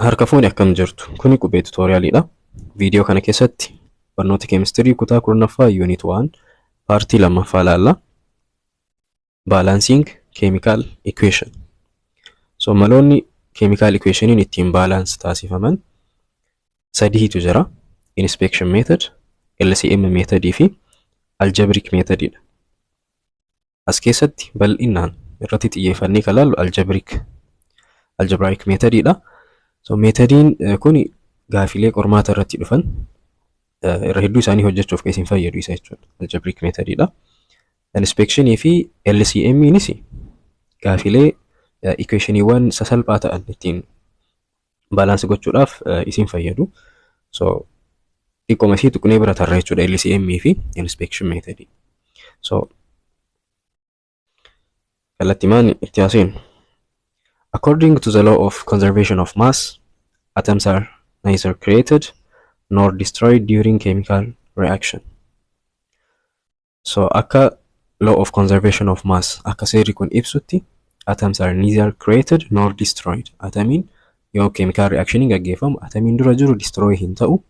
Harka fuuni, akkam jirtu? Kuni Qubee Tutorialiidha. Viidiyoo kana keessatti barnoota keemistirii kutaa 10ffaa unit 1 partii lammaffaa ilaalla. Balancing chemical equation. So maloonni chemical equationiin ittiin balance taasifaman sadiitu jira. Inspection method, LCM methodii fi algebraic methodidha. As keessatti bal'inaan irratti xiyyeeffannee kan ilaallu algebraic methodidha. So methodiin kun gaafilee qormaata irratti dhufan irra hedduu isaanii hojjechuuf kan isin fayyadu isa jechuudha. Algebraic methodidha. Inspectionii fi LCM'nis gaafilee equationiiwwan sasalphaa ta'an ittiin balance gochuudhaaf isin fayyadu. So xiqqooma isii tuqnee bira tarra jechuudha LCM fi inspection method. So kallattimaan itti haasofnu. According to the law of conservation of mass, atoms are neither created nor destroyed during chemical reaction. So akka law of conservation of mass, akka seerri kun ibsutti, atoms are neither created nor destroyed. Atomiin yoo chemical reactioniin gaggeeffamu, atomiin dura jiru destroy hin ta'u,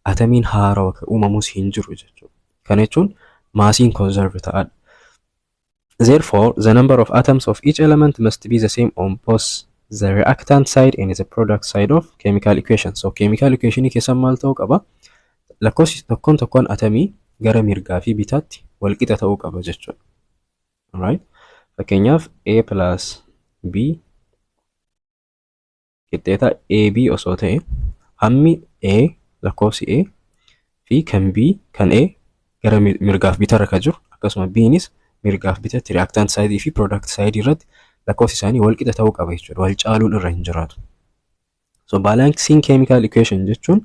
atomiin haarawa kan uumamus hin jiru jechuudha. Kana jechuun massiin conserve ta'adha. Therefore, the number of atoms of each element must be the same on both the reactant side and the product side of chemical equation. So chemical equation keessa maal ta'uu qaba? Lakkoofsi tokkoon tokkoon atomii gara mirgaa fi bitaatti walqixa ta'uu qaba jechuudha. Alright? Fakkeenyaaf, A plus B qixxeeta AB osoo ta'e, hammi A, lakkoofsi A fi kan B, kan A gara mirgaaf bitarra kan jiru, akkasuma B'nis mirgaaf bitatti, reactant side fi product side irratti lakkoofsi isaanii wal qixa ta'uu qaba jechuudha. Wal caaluun irra hin jiraatu. So balancing chemical equation jechuun,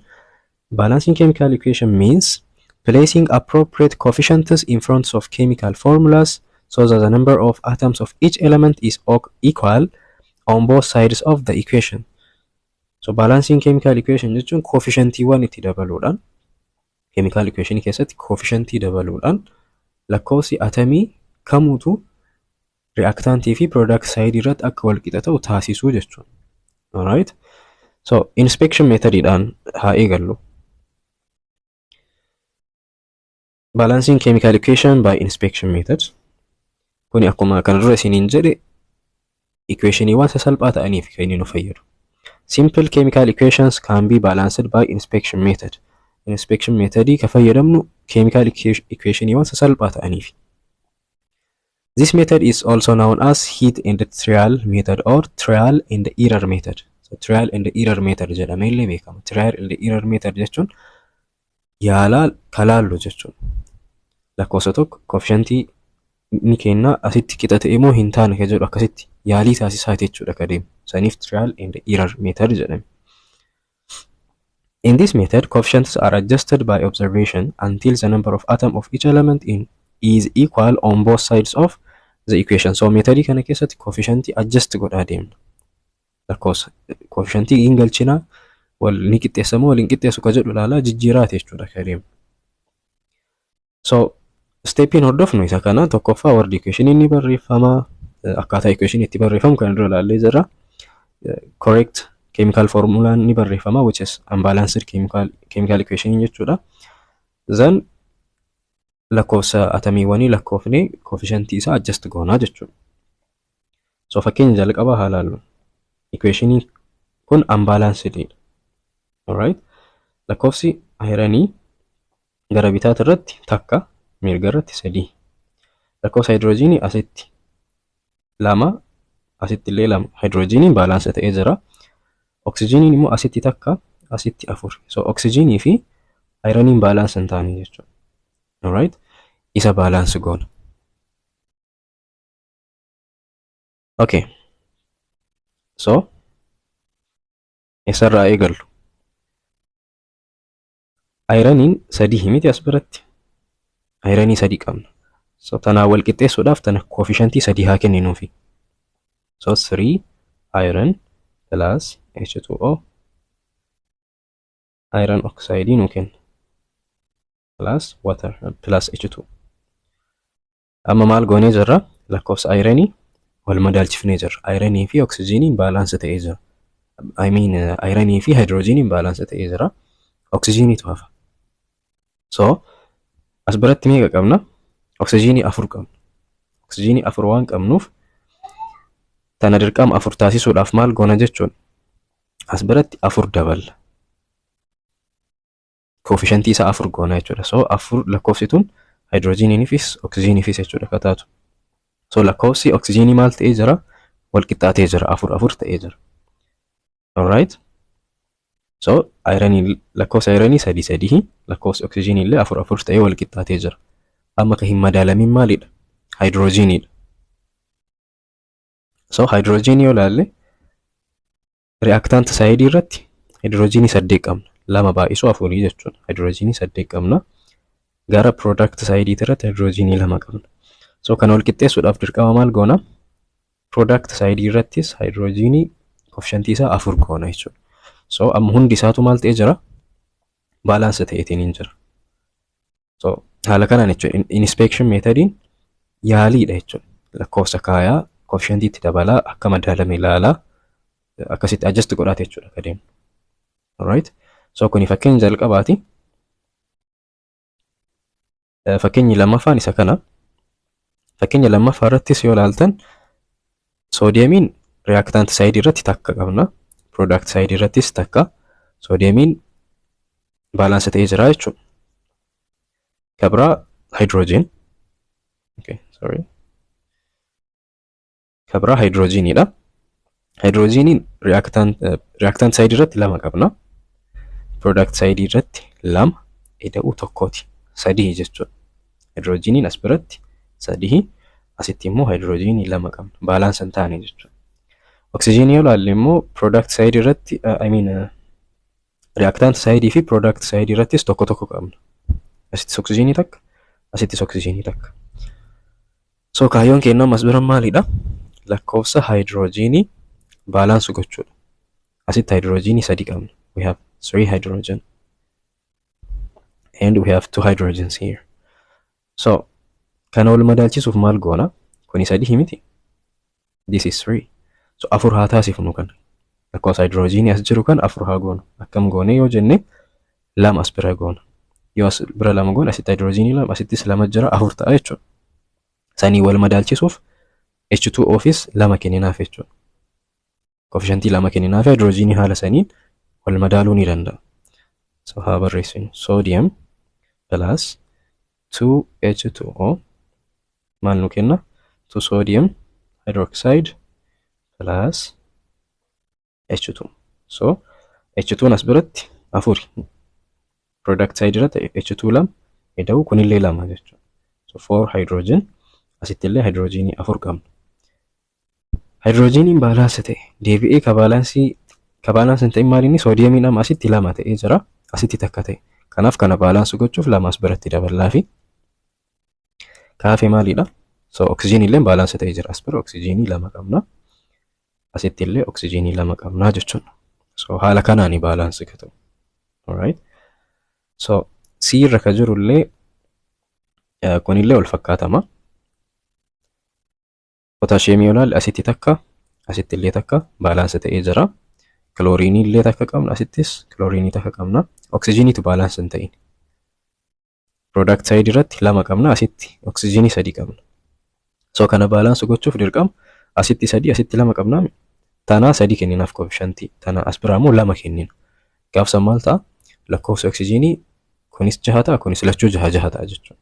balancing chemical equation means placing appropriate coefficients in front of chemical formulas so that the number of atoms of each element is equal on both sides of the equation. So balancing chemical equation jechuun coefficientiiwwan itti dabaluudhaan, chemical equation keessatti coefficientii dabaluudhaan, lakkoofsi atamii kamuutu reactantii fi product side irratti akka wal qixa ta'u taasisuu jechuudha. Alright. So inspection methodidhaan haa eegallu. Balancing chemical equation by inspection method. Kuni akkuma kana dura isiniin jedhe, equationiiwwan sasalphaa ta'aniif kan inni nu fayyadu. Simple chemical equations can be balanced by inspection method. Inspection methodii ka fayyadamnu chemical equationiiwwan sasalphaa ta'aniif. This method is also known as hit and trial method or trial and error method. So trial and error method jedhamee illee beekama. Trial and error method jechuun yaalaa kalaallu jechuudha. Lakkoofsa tokko coefficientii ni kenna, asitti qixa ta'e moo hin taane ka jedhu akkasitti yaalii taasisaa jechuudha ka deemu. Saniif trial and error method jedhame. In this method, coefficients are adjusted by observation until the number of atom of each element in is equal on both sides of the equation. So methodii kana keessatti coefficientii adjust godhaa deemna. Lakkoofsa coefficientii hin galchinaa, wal ni qixxeessa moo wal hin qixxeessu ka jedhu ilaalaa jijjiiraati jechuudha ka deemu. So steppiin hordofnu isa kana: tokkoffaa, word equation ni barreeffama. Akkaataa equation itti barreeffamu kana dura ilaallee jirra. Correct chemical formula ni barreeffama, which is unbalanced chemical equation jechuudha. Then lakkoofsa atamiiwwanii lakkoofnee coefficientii isaa adjust goonaa jechuudha. So fakkeenya jalqabaa haa ilaallu. Equationii kun unbalanced dha. Alright. Lakkoofsi ironii gara bitaati irratti takka, mirga irratti sadii. Lakkoofsa haayidroojiinii asitti lama, asitti illee lama. Haayidroojiiniin balance ta'ee jira. Oksijiiniin immoo asitti takka, asitti afur. So oksijiinii fi ironiin balance hin taane jechuudha. Alright. Isa balance goona. Okay. So eessarraa eegallu? Ironiin sadii miti as biratti? Ironii sadii qabna. So tanaan wal qixxeessuudhaaf tana coefficientii sadii haa kenninuufi. So 3 iron plus H2O iron oxide nuu kenna. Plus water plus H2. Amma maal goonee jirra? Lakkoofsa ironii wal madaalchifnee jirra. Ironii fi oksijiiniin balance ta'ee jira. I mean, ironii fi hydrogeniin balance ta'ee jira. Oksijiiniitu hafa. So as biratti meeqa qabna? Oksijiinii afur qabna. Oksijiinii afur waan qabnuuf, tana dirqama afur taasisuudhaaf maal goona jechuun, as biratti afur daballa. Coefficientii isaa afur goona jechuudha. So afur lakkoofsi tun hydrogeniifis oksijiiniifis jechuudha ka taatu. So lakkoofsi oksijiinii maal ta'ee jira? Wal qixxaatee jira. Afur afur ta'ee jira. Alright. So ironii, lakkoofsa ironii sadii sadii, lakkoofsi oksijiinii illee afur afur ta'ee wal qixxaatee jira. Amma ka hin madaalamin maalidha? Hydrogeniidha. So hydrogenii yoo ilaalle, reactant sideii irratti hydrogenii saddeet qabna. Lama baay'isuu afurii jechuudha. Hydrogenii saddeet qabna. Gara product sideii irratti hydrogenii lama qabna. So kana wal qixxeessuudhaaf dirqama maal goona? Product sideii irrattis hydrogenii coefficientii isaa afur goona jechuudha. So amma hundi isaatu maal ta'ee jira? Balance ta'eetiin hin jira. So haala kanaan jechuudha. Inspection methodiin yaaliidha jechuudha. Lakkoofsa kaayaa, coefficientii itti dabalaa, akka madaalame ilaalaa, akkasitti adjust godhaate jechuudha akka deemu. Alright. So kuni fakkeenya jalqabaati. Fakkeenyi lammaffaan isa kana. Fakkeenya lammaffaa irrattis yoo ilaaltan, soodiyemiin reactant sideii irratti takka qabna. Product sideii irrattis takka. Soodiyemiin balance ta'ee jira jechuudha. Ka biraa hydrogen. Okay, sorry. Ka biraa hydrogeniidha. Hydrogeniin reactant sideii irratti lama qabna. Product sideii irratti lama ida'uu tokkooti. Sadii jechuudha. Hydrogeniin as biratti sadii, asitti immoo hydrogenii lama qabna. Balance hin taane jechuudha. Oksijiinii yoo ilaalle immoo, product sideii irratti, I mean, reactant sideii fi product sideii irrattis tokko tokko qabna. Asittis oksijiinii takka, asittis oksijiinii takka. So kaayyoon keenya ammas bira maalidha? Lakkoofsa hydrogenii balance gochuudha. Asitti hydrogenii sadi qabna. We have three hydrogen and we have two hydrogens here. So kana wal madaalchisuuf maal goona? Kuni sadii miti. This is three. So afur haa taasifnu kana. Lakkoofsa hydrogenii as jiru kan afur haa goonu. Akkam goone yoo jenne, lama as bira goona. Yoo as bira lama goone, asitti hydrogenii lama, asittis lama jira, afur ta'a jechuudha. Sanii wal madaalchisuuf H2O'fis lama kenninaaf jechuudha. Coefficientii lama kenninaaf, hydrogenii haala saniin wal madaaluu ni danda'a. So haa barreessinu. Sodium plus 2H2O maal nu kenna? 2 sodium hydroxide plus H2. So H2 as biratti afuri. Product side irratti H2 lama ida'u kunillee lama jechuudha. So 4 hydrogen, asitti illee hydrogenii afur qabna. Hydrogeniin balance ta'e, deebi'ee ka balanceii ka balance hin ta'in maal inni? Soodiyemiin amma asitti lama ta'ee jira, asitti takka ta'e. Kanaaf kana balance gochuuf lama as biratti daballaa fi kaafee maalidha? So oksijiinii illee balance ta'ee jira. As bira oksijiinii lama qabna. Asitti illee oksijiinii lama qabnaa jechuudha. So haala kanaani balance ka ta'u. Alright. So C irra ka jiru illee kunillee wal fakkaatama. Potaashiyeemii yoo ilaalle, asitti takka, asitti illee takka, balance ta'ee jira. Kilooriinii illee takka qabna, asittis kilooriinii takka qabna. Oksijiiniitu balance hin ta'in. Product side irratti lama qabna, asitti oksijiinii sadii qabna. So kana balance gochuuf dirqama asitti sadii, asitti lama qabna. Tanaa sadii kenninaaf coefficientii. Tana as biraa immoo lama kennina. Gaafsan maal ta'a? Lakkoofsi oksijiinii kunis jaha ta'a, kunis lachuu jaha jaha ta'a jechuudha.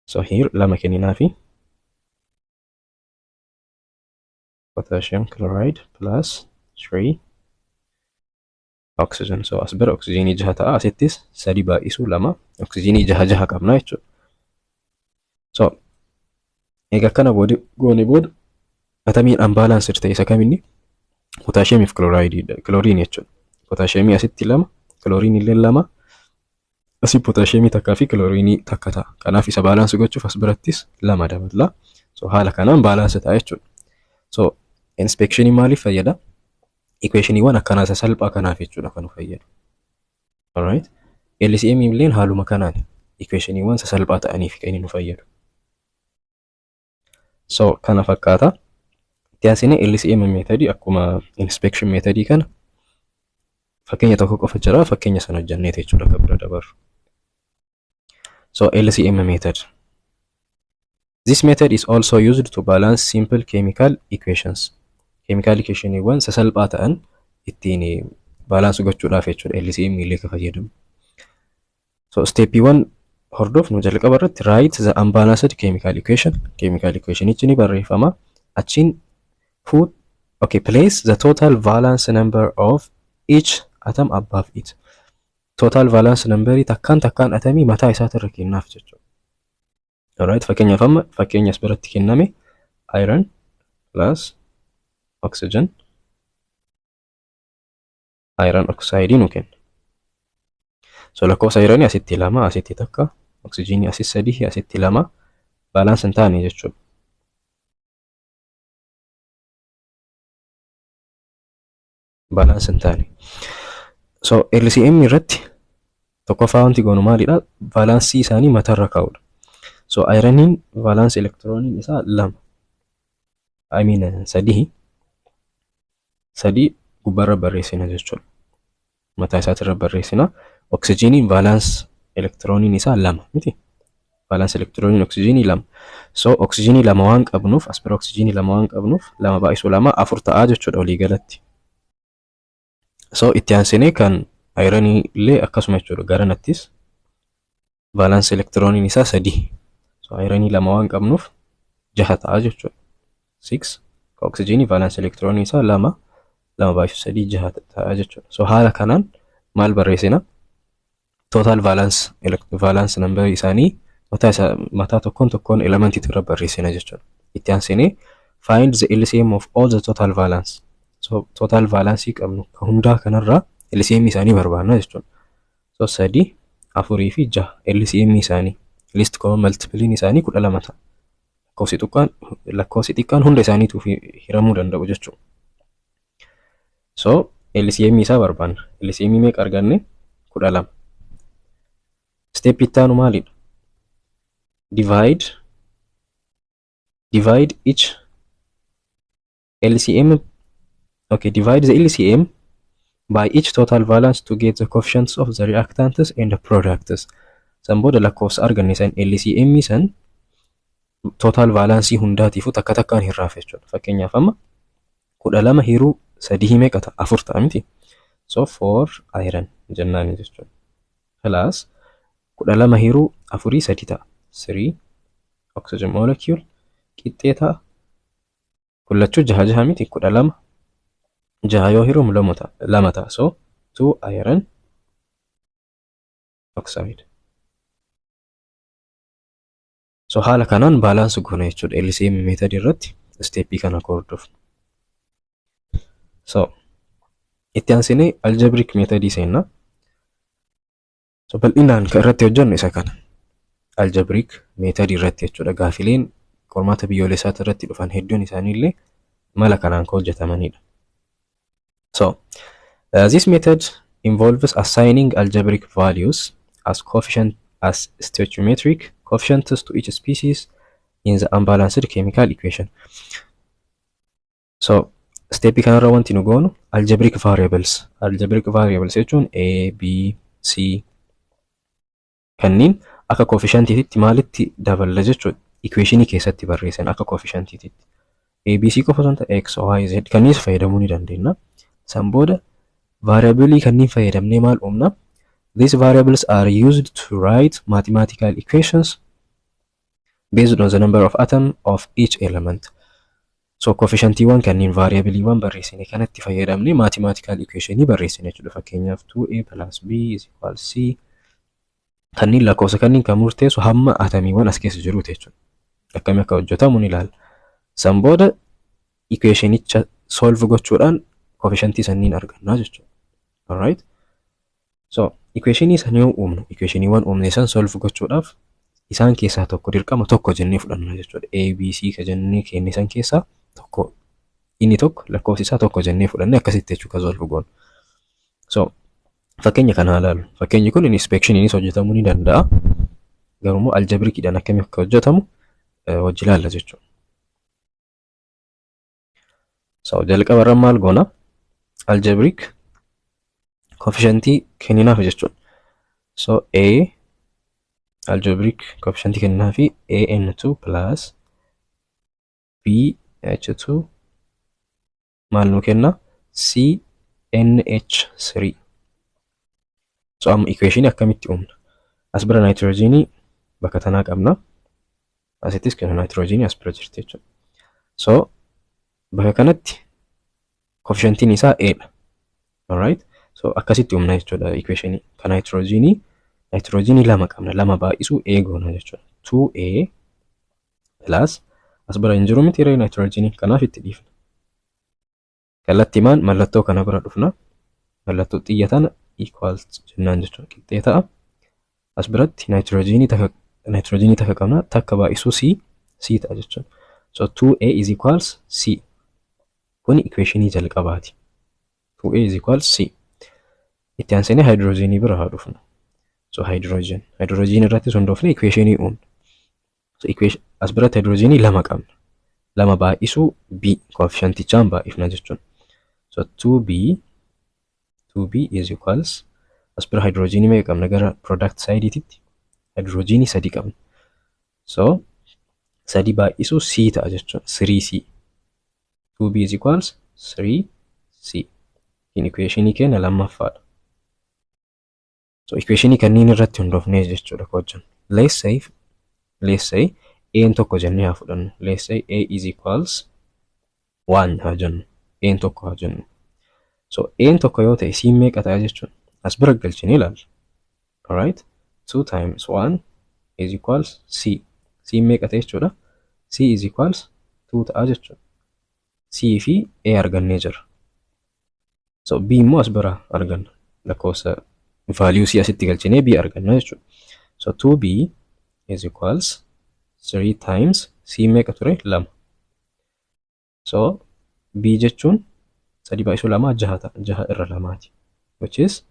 So here lama kenninaafi, potassium chloride plus 3 oxygen. So as bira oksijiinii jaha ta'a, asittis sadi baay'isuu lama, oksijiinii jaha jaha qabna jechuudha. So egaa akkana booda goone booda, atamiin unbalanced ta'e isa kaminni? Potaashiyeemii fi kilooriinii jechuudha. Potaashiyeemii asitti lama, kilooriinii illee lama, asii potaashiyeemii takkaa fi kilooriinii takka ta'a. Kanaaf isa balance gochuuf as birattis lama dabala. So haala kanaan balance ta'a jechuudha. So inspectionii maaliif fayyada? Equationiiwwan akkanaa sasalphaa kanaaf jechuudha kan nu fayyadu. Alright. LCM illeen haaluma kanaan equationiiwwan sasalphaa ta'aniif kan inni nu fayyadu. So kana fakkaata. Itti aansinee LCM methodii akkuma inspection methodii kana fakkeenya tokko qofa jira, fakkeenya sana hojjenneeti jechuudha kan bira dabarru. So LCM method. This method is also used to balance simple chemical equations. Chemical equationiiwwan sasalphaa ta'an ittiin balance gochuudhaaf jechuudha LCM illee kan fayyadamu. So steppiiwwan hordofnu jalqaba irratti write the unbalanced chemical equation. Chemical equationichi ni barreeffama. Achiin put, okay, place the total valence number of each atom above it. Total valence number takkaan takkaan atamii mataa isaatirra kennaaf jechuudha. Alright, fakkeenyaaf amma fakkeenya as biratti kenname iron plus oxygen iron oxide nu kenna. So lakkoofsa ironii asitti lama, asitti takka, oxygenii asitti sadii, asitti lama, balance hin taane jechuudha. Balance hin taane. So LCM irratti tokkoffaa wanti goonu maalidha? Valaansii isaanii matarra kaa'udha. So ironiin valence elektirooniin isaa lama. I mean sadii. Sadii gubbaarra barreessina jechuudha. Mataa isaatirra barreessina. Oksijiniin valence elektirooniin isaa lama miti. Valence elektirooniin oksijiinii lama. So oksijiinii lama waan qabnuuf, as bira oksijiinii lama waan qabnuuf, lama baay'isuu lama afur ta'aa jechuudha walii galatti. So itti aansinee kan ironii illee akkasuma jechuudha, garanattis valence elektirooniin isaa sadii. So ironii lama waan qabnuuf jaha ta'a jechuudha. 6 oksijiinii valence elektirooniin isaa lama, lama baay'isuu sadii jaha ta'a jechuudha. So haala kanaan maal barreessina? Total valence number isaanii mataa isaa mataa tokkoon tokkoon elementiitu irra barreessina jechuudha. Itti aansinee find the LCM of all the total valence. So total valence qabnu hundaa kanarraa LCM isaanii barbaanna jechuudha. So sadii, afurii fi jaha LCM isaanii least common multiple isaanii 12 ta'a. Lakkoofsi xiqqaan hunda isaaniituuf hiramuu danda'u jechuudha. So LCM isaa barbaanna. LCM meeqa arganne? 12. Step itti aanu maalidha? Divide each LCM, okay, divide the LCM by each total valence to get the coefficients of the reactants and the products. San booda lakkoofsa arganne san LCM san total valence hundaatiifuu takka takkaan hirraaf jechuudha. Fakkeenyaaf amma 12 hiruu sadii meeqa ta'a? Afur ta'a miti. So 4 iron jennaan jechuudha. Plus 12 hiruu afurii sadi ta'a. 3 oxygen molecule qixxee ta'a. Kullachuu jaha jaha miti, 12 jaha yoo hirumu lama ta'a. So 2 iron oxide. So haala kanaan balance goona jechuudha. LCM method irratti steppii kana hordofnu. So itti aansinee algebraic methodii seenna. So bal'inaan kan irratti hojjennu isa kana. Algebraic method irratti jechuudha. Gaafileen qormaata biyyoolessaati irratti dhufan hedduun isaaniillee mala kanaan kan hojjetamanidha. So this method involves assigning algebraic values as coefficient as stoichiometric coefficients to each species in the unbalanced chemical equation. So stepii kanarra wanti nu goonu algebraic variables. Algebraic variables jechuun A, B, C kanneen akka coefficientiitti maalitti daballa jechuudha. Equationii keessatti barreessan akka coefficientiitti. A, B, C qofa osoo hin ta'in X, Y, Z kanneenis fayyadamuu ni dandeenya. San booda variabilii kanneen fayyadamnee maal uumna? These variables are used to write mathematical equations based on the number of atoms of each element. So coefficientiiwwan kanneen variabiliiwwan barreessine kanatti fayyadamnee mathematical equationii barreessine jechuudha. Fakkeenyaaf 2a plus b is equal c kanneen lakkoofsa kanneen kan murteessu hamma atamiiwwan as keessa jiruuti jechuudha. Akkamii akka hojjetamu ni ilaalla. San booda equationicha solve gochuudhaan coefficientii sanniin argannaa jechuudha. Alright. So equationii san yoo uumnu, equationiiwwan uumne san solve gochuudhaaf isaan keessaa tokko dirqama tokko jennee fudhanna jechuudha. A, B, C ka jennee kenne san keessaa tokko, inni tokko lakkoofsi isaa tokko jennee fudhannee akkasitti jechuudha solve goonu. So fakkeenya kana haa ilaallu. Fakkeenyi kun inspectioniinis hojjetamuu ni danda'a. Garuu immoo algebraiciidhaan akkamii akka hojjetamu hojii ilaalla jechuudha. So jalqaba irra maal goona? Algebraic coefficientii kenninaaf jechuudha. So A algebraic coefficientii kenninaafi AN2 plus BH2 maal nu kenna? CNH3. So amma equation akkamitti uumna? As bira nitrogenii bakka tanaa qabna. Asittis kenna nitrogenii as bira jirti jechuudha. So bakka kanatti coefficientiin isaa A dha. Alright? So akkasitti uumna jechuudha equationii. Kan nitrogenii lama qabna. Lama baay'isuu A goona jechuudha. 2A plus, as bira hin jiru miti ree nitrogenii, kanaaf itti dhiifna. Kallattiimaan mallattoo kana bira dhufna. Mallattoo xiyya tana equals jennaan jechuudha. Qixxee ta'a. As biratti nitrogenii takka qabna. Takka baay'isuu C, C ta'a jechuudha. So 2A is equals C. Kuni equationii jalqabaati. 2A is equals C. Itti aansinee hydrogenii bira haa dhufnu. So hydrogen irratti hundoofne equationii uumna. So equation as biratti hydrogenii lama qabna. Lama baay'isuu B, coefficientichaan baay'ifna jechuudha. So 2B is equals, as bira hydrogenii meeqa qabna? Gara product sideetitti hydrogenii sadi qabna. So sadi baay'isuu C ta'a jechuudha. 3C. 2B is equals 3C. In equationii keenya lammaffaadha. So equationii kanneen irratti hundoofnee jechuudha hojjennu. Let's say A tokko jennee haa fudhannu. Let's say A is equals 1 haa jennu. A tokko haa jennu. So A tokko yoo ta'e, C meeqa ta'a jechuudha? As bira galchinee ilaalla. Alright? 2 times 1 is equals C. C meeqa ta'e jechuudha? C is equals 2 ta'a jechuudha. C fi A argannee jira. So B immoo as bira arganna. Lakkoofsa value C asitti galchinee B arganna jechuudha. So 2B is equals 3 times C meeqa ture? Lama. So B jechuun sadi baay'isuu lama jaha ta'a. Jaha irra lamaati. Which is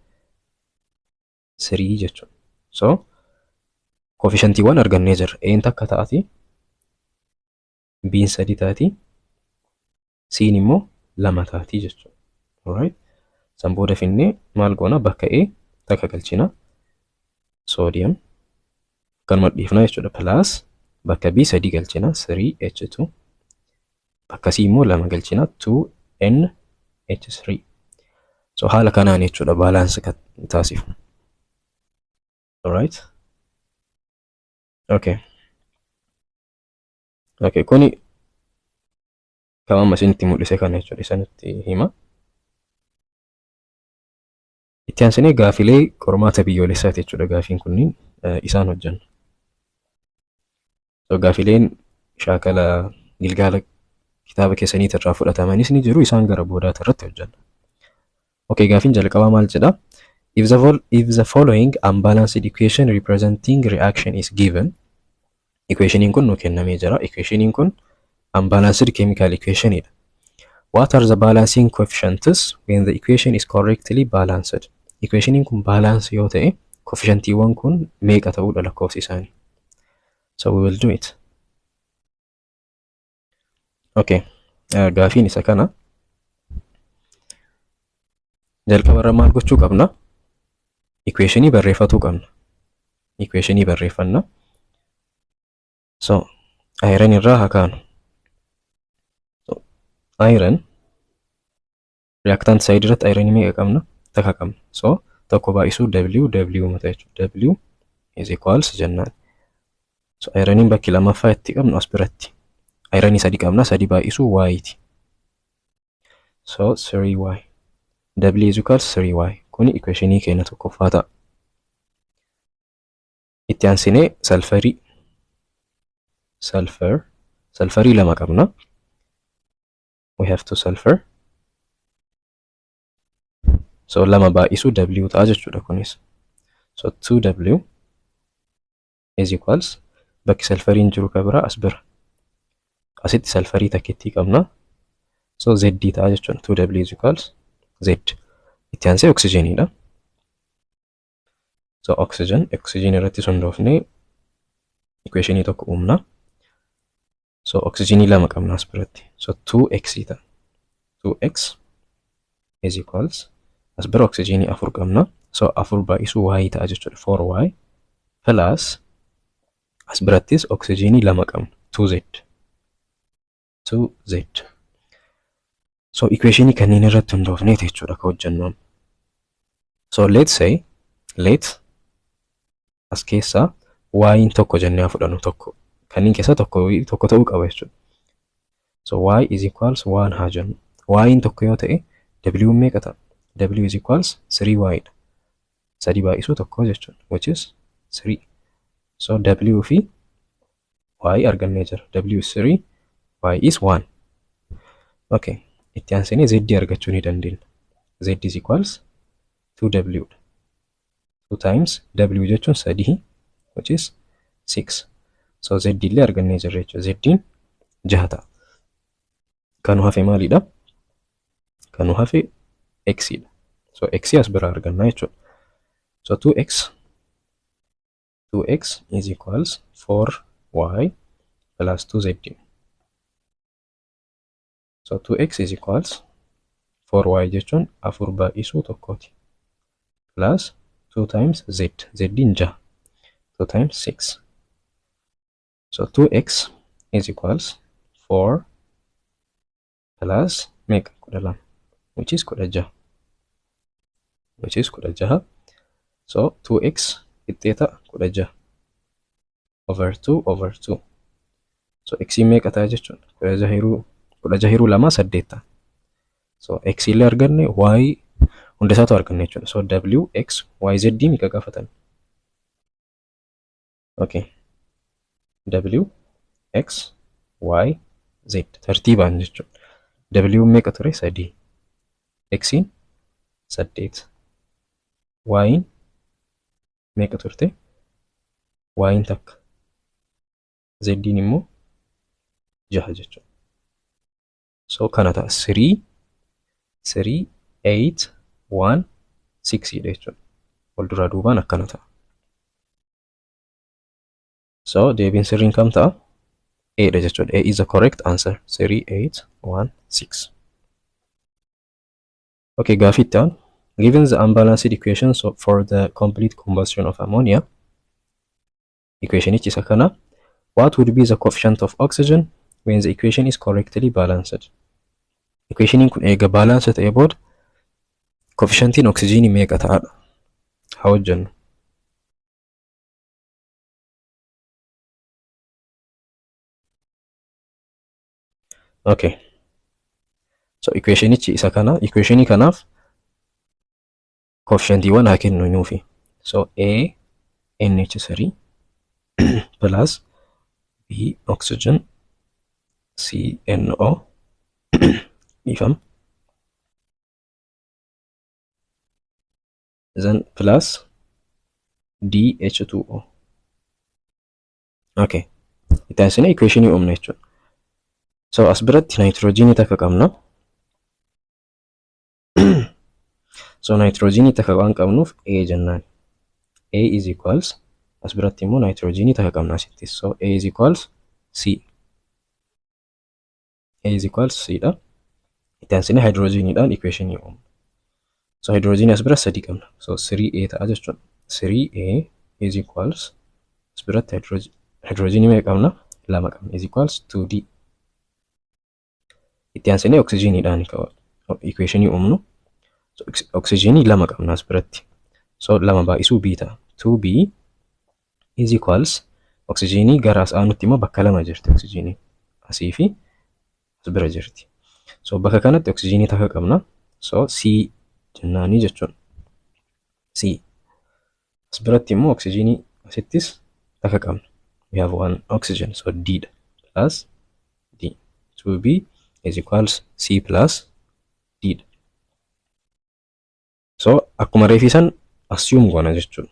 3 jechuudha. So coefficientiiwwan argannee jirra. A'n takka taati. B'n sadi taati. C'n immoo lama taati jechuudha. Alright. San booda finnee maal goona? Bakka A takka galchina. Sodium. Akkanuma dhiifna jechuudha. Plus bakka B sadi galchina. 3H2. Bakka C immoo lama galchina. 2NH3. So haala kanaan jechuudha balance taasifnu. Alright. Okay. Okay, kuni kan amma isinitti mul'ise kana jechuudha, isinitti hima. Itti aansinee gaafilee qormaata biyyoolessaati jechuudha, gaafiin kunniin isaan hojjennu. So gaafileen shaakala gilgaala kitaaba keessaniit irraa fudhatamanis ni jiru, isaan gara boodaati irratti hojjenna. Okay, gaafiin jalqabaa maal jedha? If the following unbalanced equation representing reaction is given, equationiin kun nu kennamee jira. Equationiin kun unbalanced chemical equationidha. What are the balancing coefficients when the equation is correctly balanced? Equationiin kun balance yoo ta'e, coefficientiiwwan kun meeqa ta'uudha lakkoofsi isaanii? So we will do it. Okay, gaafiin isa kana. Jalqabarra maal gochuu qabna? Equationii barreeffatuu qabna. Equationii barreeffanna. So, iron irraa haa kaanu. So, iron reactant side irratti iron meeqa qabna? Takka qabna. So, tokko baay'isuu W, W mata jechuudha. W is equals jennaan. So, ironiin bakki lammaffaa itti qabnu as biratti. Ironii sadi qabna, sadi baay'isuu Y ti. So, 3Y. W is equals 3Y. Kuni equationii keenya tokkoffaa ta'a. Itti aansinee salfarii. Sulfur. Sulfurii lama qabna. We have two sulfur. So lama baay'isuu W ta'a jechuudha kunis. So 2W is equals, bakki sulfuriin jiru ka biraa as bira. Asitti sulfurii takkittii qabna. So Z ta'a jechuudha. 2W is equals Z. Itti aansee oksijeniidha. So oxygen, oxygen irratti hundoofnee equationii tokko uumna. So oxygenii lama qabna as biratti. So 2x ta'a. 2x is equals, as bira oksijiinii afur qabna. So afur baay'isuu y ta'a jechuudha. 4y plus as birattis oksijiinii lama qabna. 2z. 2z. So equationii kanneen irratti hundoofneeti jechuudha ka hojjennu. So let's say, let as keessaa y'n tokko jennee haa fudhannu tokko. Kanneen keessaa tokko tokko ta'uu qaba jechuudha. So y is equals 1 haa jennu. Y'n tokko yoo ta'e, w meeqa ta'a? W is equals 3y dha. Sadi baay'isuu tokko jechuudha, which is 3. So w fi y argannee jira. W is 3, y is 1. Okay. Itti aansinee z argachuu ni dandeenya. Z is equals 2w dha. 2 times w jechuun sadii, which is 6. So z illee argannee jirra jechuudha. Z'n jaha ta'a. Kan nu hafe maalidha? Kan nu hafe x dha. So x as bira arganna jechuudha. So 2x is equals 4y plus 2z. So 2x is equals 4y jechuun afur baay'isuu tokkooti. Plus 2 times z. Z'n jaha. 2 times 6. So 2x is equals 4 plus meeqa? 12, which is 16. Which is 16. So 2x qixxeeta 16 over 2 over 2. So x meeqa ta'a jechuudha? 16 hiruu 16 hiruu lama saddeet ta'a. So x illee arganne, y hunda isaatu arganne jechuudha. So w, x, y, z meeqa gaafatan? Okay. W, x, y, z tartiibaan jechuudha. W meeqa ture? Sadii. X saddeet. Y meeqa turte? Y takka. Z immoo jaha jechuudha. So kana ta'a, 3 3 8 1 6 dha jechuudha. Wal duraa duubaan akkana ta'a. So deebiin sirriin kam ta'a? A dha jechuudha. A is the correct answer. 3 8 1 6. Okay, gaafii itti aanu. Given the unbalanced equation, so for the complete combustion of ammonia, equationichi isa kana, what would be the coefficient of oxygen when the equation is correctly balanced? Equationiin kun eega balance ta'ee booda coefficientiin oksijiinii meeqa ta'adha? Haa hojjennu. Okay. So equationichi isa kana, equationii kanaaf coefficientiiwwan haa kennu nuufi. So A NH3 plus B oxygen C NO, dhiifama. Then plus D H2O. Okay. Itti aansinee equationii uumna jechuudha. So as biratti naayitiroojiinii takka qabna. So naayitiroojiinii takka waan qabnuuf A jennaan. A is equals, as biratti immoo naayitiroojiinii takka qabna asittis. So A is equals C. A is equals C dha. Itti aansinee haayidroojiiniidhaan equationii uumna. So haayidroojiinii as bira sadii qabna. So 3A ta'a jechuudha. 3A is equals, as biratti haayidroojiinii meeqa qabna? Lama qabna. Is equals 2D. Itti aansinee oksijiiniidhaan equationii uumnu. So oksijiinii lama qabna as biratti. So lama baay'isuu B ta'a. 2B is equals, oksijiinii gara as aanutti immoo bakka lama jirti oksijiinii. Asii fi as bira jirti. So bakka kanatti oksijiinii takka qabna. So C jennaanii jechuudha. C. As biratti immoo oksijiinii asittis takka qabna. We have one oxygen, so D dha. Plus D. 2B is equals C plus D dha. So akkuma reefii san assume goona jechuudha.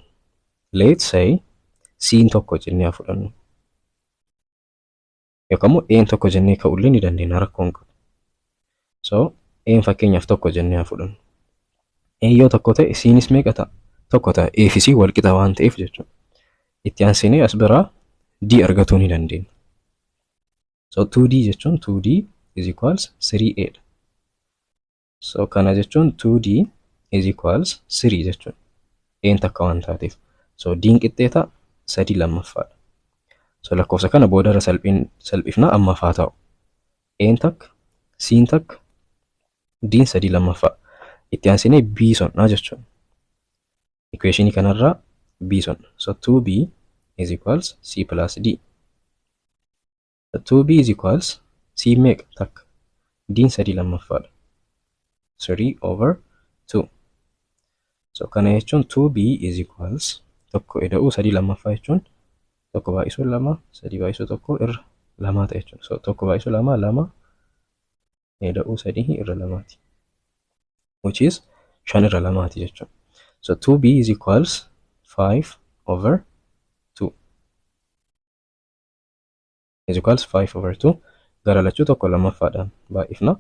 Let's say C'n tokko jennee haa fudhannu. Yookaan immoo A'n tokko jennee ka'ullee ni dandeenya, rakkoo hin qabu. So A'n fakkeenyaaf tokko jennee haa fudhannu. A yoo tokko ta'e, C'nis meeqa ta'a? Tokko ta'a. A fi C wal qixa waan ta'eef jechuudha. Itti aansinee as biraa D argatuu ni dandeenya. So 2D jechuun 2D is equals 3A dha. So kana jechuun 2D is equals 3 jechuudha. A'n takka waan taateef. So D'n qixxeeta 3 lammaffaadha. So lakkoofsa kana boodarra salphifna ammaaf haa ta'u. A'n takka, C'n takka, D'n 3 lammaffaa. Itti aansinee B sonnaa jechuudha. Equationii kanarraa B sonna. So 2B is equals C plus D. 2B is equals C meeqa? Takka. D'n 3 lammaffaadha. 3 over 2. So kana jechuun 2B is equals 1 ida'uu 3 lammaffaa jechuun 1 baay'isuu 2 3 baay'isuu 1 irra 2 ta'a jechuudha. So 1 baay'isuu 2 2 ida'uu 3 irra 2ti. Which is 5 irra 2ti jechuudha. So 2B is equals 5 over 2. Is equals 5 over 2. Gara lachuu 1 lammaffaadhaan baay'ifna.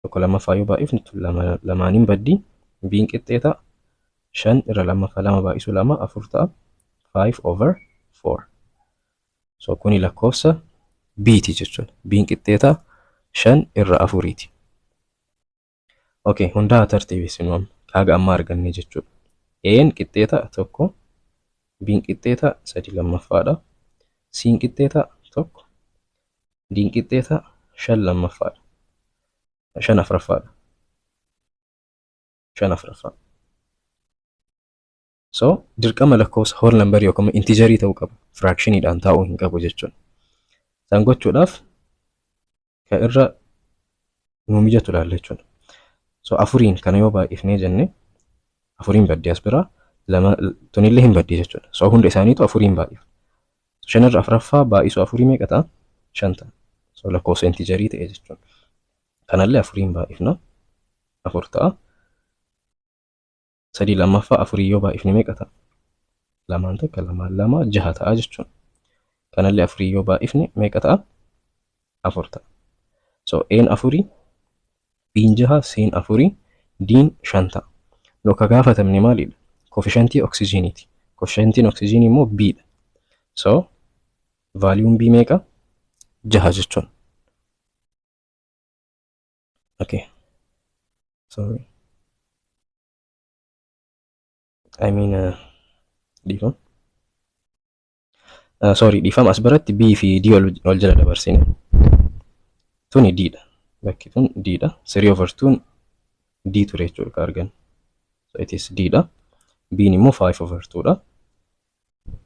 1 lammaffaa yoo baay'ifnu lamaaniin baddii B'n qixxee ta'a. 5 irra lammaffaa 2 baay'isuu 2 4 ta'a. 5 over 4. So kuni lakkoofsa B'ti jechuudha. B'n qixxee ta'a 5 irra 4ti. Okay, hundaa tartiibessinu amma. Haga ammaa arganne jechuudha. A'n qixxee ta'a 1, B'n qixxee ta'a 3 lammaffaadha. C'n qixxee ta'a 1, D'n qixxee ta'a 5 lammaffaadha. 5 afuraffaadha. 5 afuraffaa. So dirqama lakkoofsa whole number yookaan integerii ta'uu qaba. Fractioniidhaan taa'uu hin qabu jechuudha. Isaan gochuudhaaf kan irra nu mijatu ilaalla jechuudha. So 4n kana yoo baay'ifnee jenne 4n baddee as biraa 2 tunillee hin baddee jechuudha. So hunda isaaniitu 4n baay'ifna. 5 irra afuraffaa baay'isuu 4 meeqa ta'a? 5 ta'a. So lakkoofsa integerii ta'e jechuudha. Kanallee 4n baay'ifna. 4 ta'a. 3 lammaffaa 4 yoo baay'ifne meeqa ta'a? 2 1 2 2 6 ta'a jechuudha. Kanallee 4 yoo baay'ifne meeqa ta'a? 4 ta'a. So A'n 4, B'n 6, C'n 4, D'n 5 ta'a. Nu akka gaafatamne maalidha? Koefficientii oksijiiniiti. Koefficientiin oksijiinii immoo B dha. So valuun B meeqa? 6 jechuudha. Okay. Sorry. I mean dhiifama. Sorry, dhiifama, as biratti B fi D wal jala dabarsine. Tuni D dha. Bakki tun D dha. 3 over 2 D ture jechuudha ka argan. So it is D dha. B'n immoo 5 over 2 dha.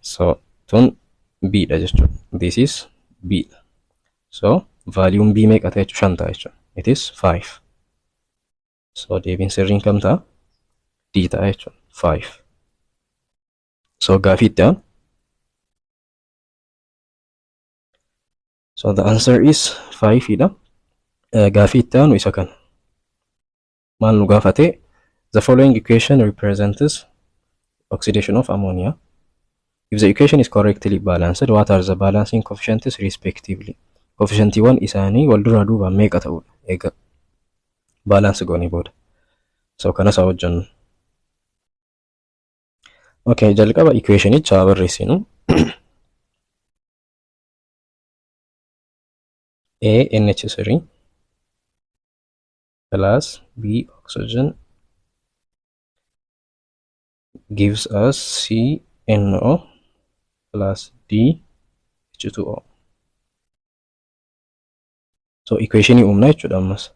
So tun B dha jechuudha. This is B dha. So valuun B meeqa ta'e jechuudha? 5 ta'a jechuudha. It is 5. So deebiin sirriin kam ta'a? D ta'a jechuudha. 5. So gaafii itti aanu. So the answer is 5 dha. Gaafii itti aanu isa kana. Maal nu gaafate? The following equation represents oxidation of ammonia. If the equation is correctly balanced, what are the balancing coefficients respectively? Coefficientiiwwan isaanii wal duraa duubaan meeqa ta'udha? Egaa balance goonee booda. So kanas haa hojjennu. Okay, jalqaba equationicha haa barreessinu. A NH3 plus B oxygen gives us CNO plus D H2O. So equationii uumna jechuudha ammas.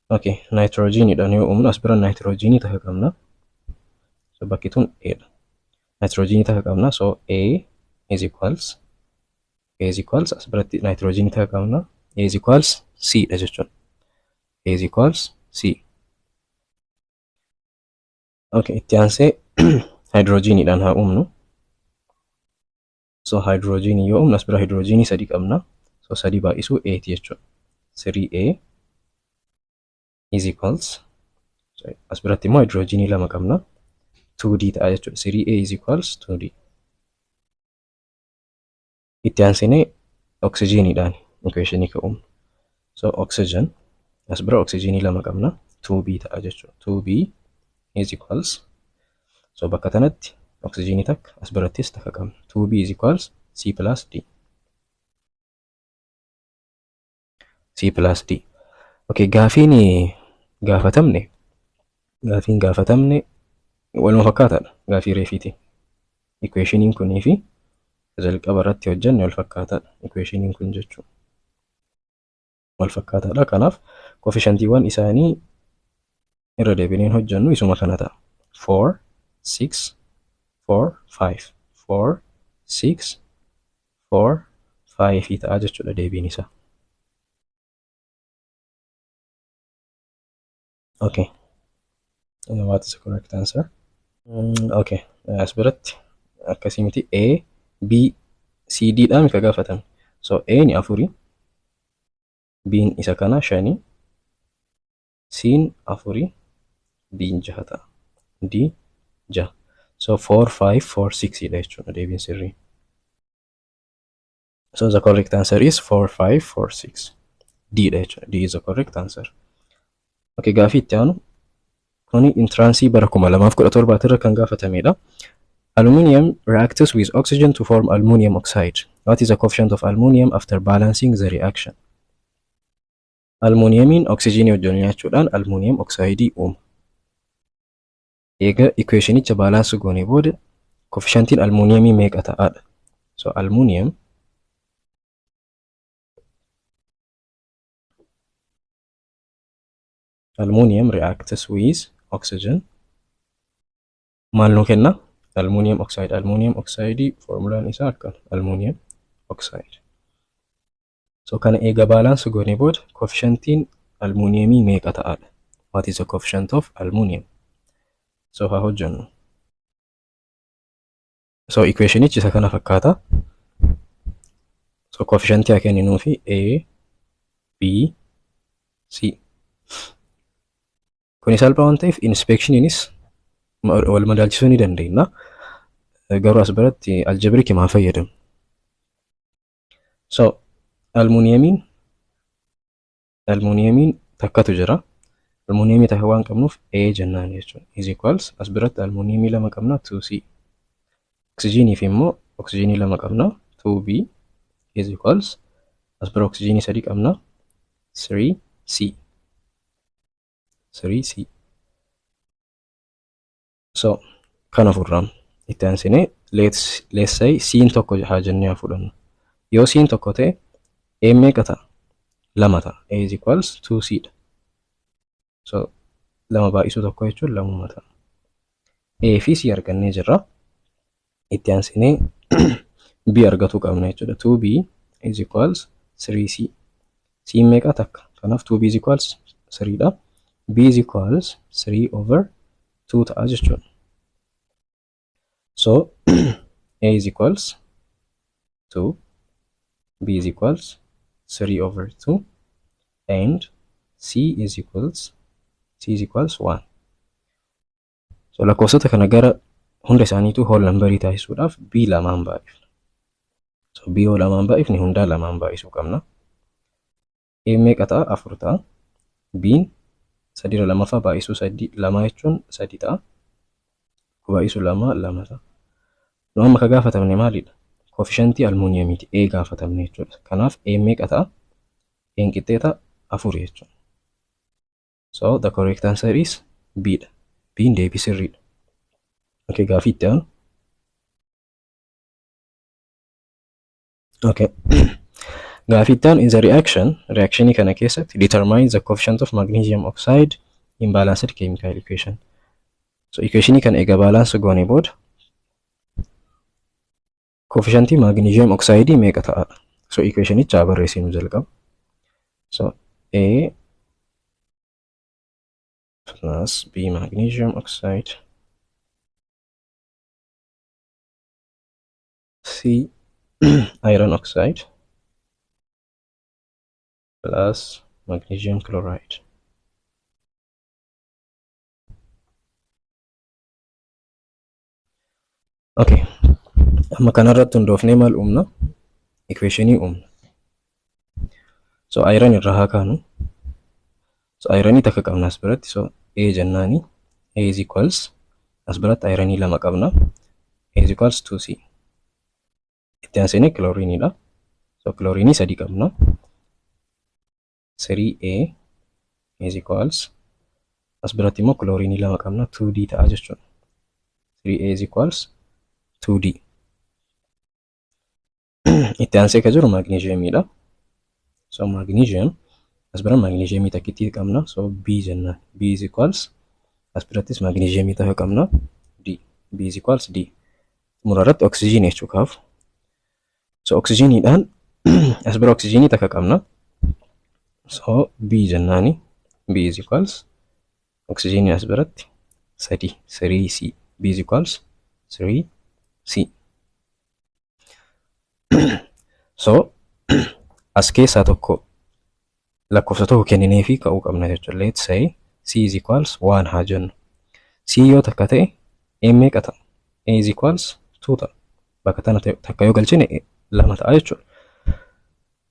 Okay, nitrogenidhaan yoo uumnu as bira nitrogenii takka qabna. So bakki tun A dha. Nitrogenii takka qabna. So A is equals A is equals as biratti nitrogenii takka qabna. A is equals C dha jechuudha. A is equals C. Okay, itti aansee hydrogeniidhaan haa uumnu. So hydrogenii yoo uumnu as bira hydrogenii 3 qabna. So 3 baay'isuu A ti jechuudha. 3A is equals, as biratti immoo hydrogenii 2 qabna. 2D ta'a jechuudha. 3A is equals 2D. Itti aansinee oxygeniidhaan equationii ka uumnu. So oxygen as bira oxygenii 2 qabna. 2B ta'a jechuudha. 2B is equals, so bakka tanatti oxygenii takka as birattis takka qabna. 2B is equals C plus D. C plus D. Okay, gaafiin gaafatamne gaafiin gaafatamne waluma fakkaataadha gaafii reefiiti. Equationiin kunii fi jalqaba irratti hojjenne wal fakkaataadha. Equationiin kun jechuudha. Wal fakkaataadha. Kanaaf coefficientiiwwan isaanii irra deebineen hojjennu isuma kana ta'a. 4, 6, 4, 5. 4, 6, 4, 5 ta'a jechuudha deebiin isaa. Okay. What is the correct answer? Okay. As biratti akkasii miti A, B, C, D dhaan ka gaafatame. So A ni afuri, B'n isa kana shani, C'n afuri, D'n jaha ta'a. D jaha. So 4, 5, 4, 6 dha jechuudha deebiin sirrii. So the correct answer is 4, 5, 4, 6. D dha jechuudha. D is the correct answer. Okay, gaafii itti aanu kuni entrance bara 2017 irra kan gaafatamedha. Aluminium reacts with oxygen to form aluminium oxide. What is the coefficient of aluminium after balancing the reaction? Aluminiumiin oksijiinii wajjin nyaachuudhaan aluminium oxide uuma. Eega equationicha balance goonee booda coefficientiin aluminiumii meeqa ta'aadha? So aluminium reacts with oxygen. Maal nuu kenna? Aluminium oxide. Aluminium oxide formulaan isaa akkana. Aluminium oxide. So kana eega balance goonee booda coefficientiin aluminiumii meeqa ta'aadha? What is the coefficient of aluminium? So haa hojjennu. So equationichi isa kana fakkaata. So coefficientii haa kenninuufi A, B, C. Kuni salphaa waan ta'eef inspectioniinis wal madaalchisuu ni dandeenya. Garuu as biratti algebraic maa fayyadamu. So aluminiumiin takkatu jira. Aluminiumii takka waan qabnuuf A jennaan jechuudha. Is equals as biratti aluminiumii lama qabna 2C. Oksijiiniif immoo oksijiinii lama qabna 2B is equals as bira oksijiinii sadii qabna 3C. 3C. So kana furraam itti aansinee let's say C'n tokko haa jennee haa fudhannu. Yoo C'n tokko ta'e A meeqa ta'a? Lama ta'a. A is equals 2C dha. So lama baay'isuu tokko jechuun lamuma ta'a. A fi C argannee jirra. Itti aansinee B argatuu qabna jechuudha. 2B is equals 3C. C meeqa takka? Kanaaf 2B is equals 3 dha. B is equals 3 over 2 ta'a jechuudha. So A is equals 2, B is equals 3 over 2, and C is equals 1. So lakkoofsota kana gara hunda isaaniitu whole numberii taasisuudhaaf B lamaan baay'ifna. So B yoo lamaan baay'ifne hundaa lamaan baay'isuu qabna. A meeqa ta'a? 4 ta'a. B'n sadiirra lamaffaa baay'isuu sadii lama jechuun 3 ta'a. Baay'isuu lama 2 ta'a. Nu amma ka gaafatamne maalidha? Coefficientii aluminiumiiti. A gaafatamne jechuudha. Kanaaf A meeqa ta'a? A qixxee ta'a 4 jechuudha. So the correct answer is B dha. B'n deebii sirriidha. Okay, gaafii itti aanu. Okay. Gaafii itti aanu in the reaction, reactionii kana keessatti determine the coefficient of magnesium oxide in balanced chemical equation. So equationii kana eega balance goonee booda coefficientii magnesium oxide meeqa ta'aadha? So equationicha haa barreessinu jalqaba. So A plus B magnesium oxide C iron oxide plus magnesium chloride. Okay. Amma kanarratti hundoofnee maal uumna? Equationii uumna. So iron irraa haa kaanu. So ironii takka qabna as biratti. So A jennaani. A is equals as biratti ironii lama qabna. A is equals 2C. Itti aansinee chloriniidha. So chlorinii sadii qabna. 3A is equals as biratti immoo kilooriinii lama qabna, 2D ta'a jechuudha. 3A is equals 2D. Itti aansee kan jiru maagneeziyemiidha. So magnesium as bira maagneeziyemii takkittii qabna. So B jennaan. B is equals as birattis maagneeziyemii takka qabna. D. B is equals D. Xumura irratti oksijiinii jechuu kaafu. So oksijiiniidhaan as bira oksijiinii takka qabna. So B jennaani. B is equals oksijiinii as biratti sadi, 3C. B is equals 3C. So as keessaa tokko lakkoofsa tokko kenninee fi ka'uu qabna jechuudha. Let's say C is equals 1 haa jennu. C yoo takka ta'e A meeqa ta'a? A is equals 2 ta'a. Bakka tana takka yoo galchine lama ta'a jechuudha.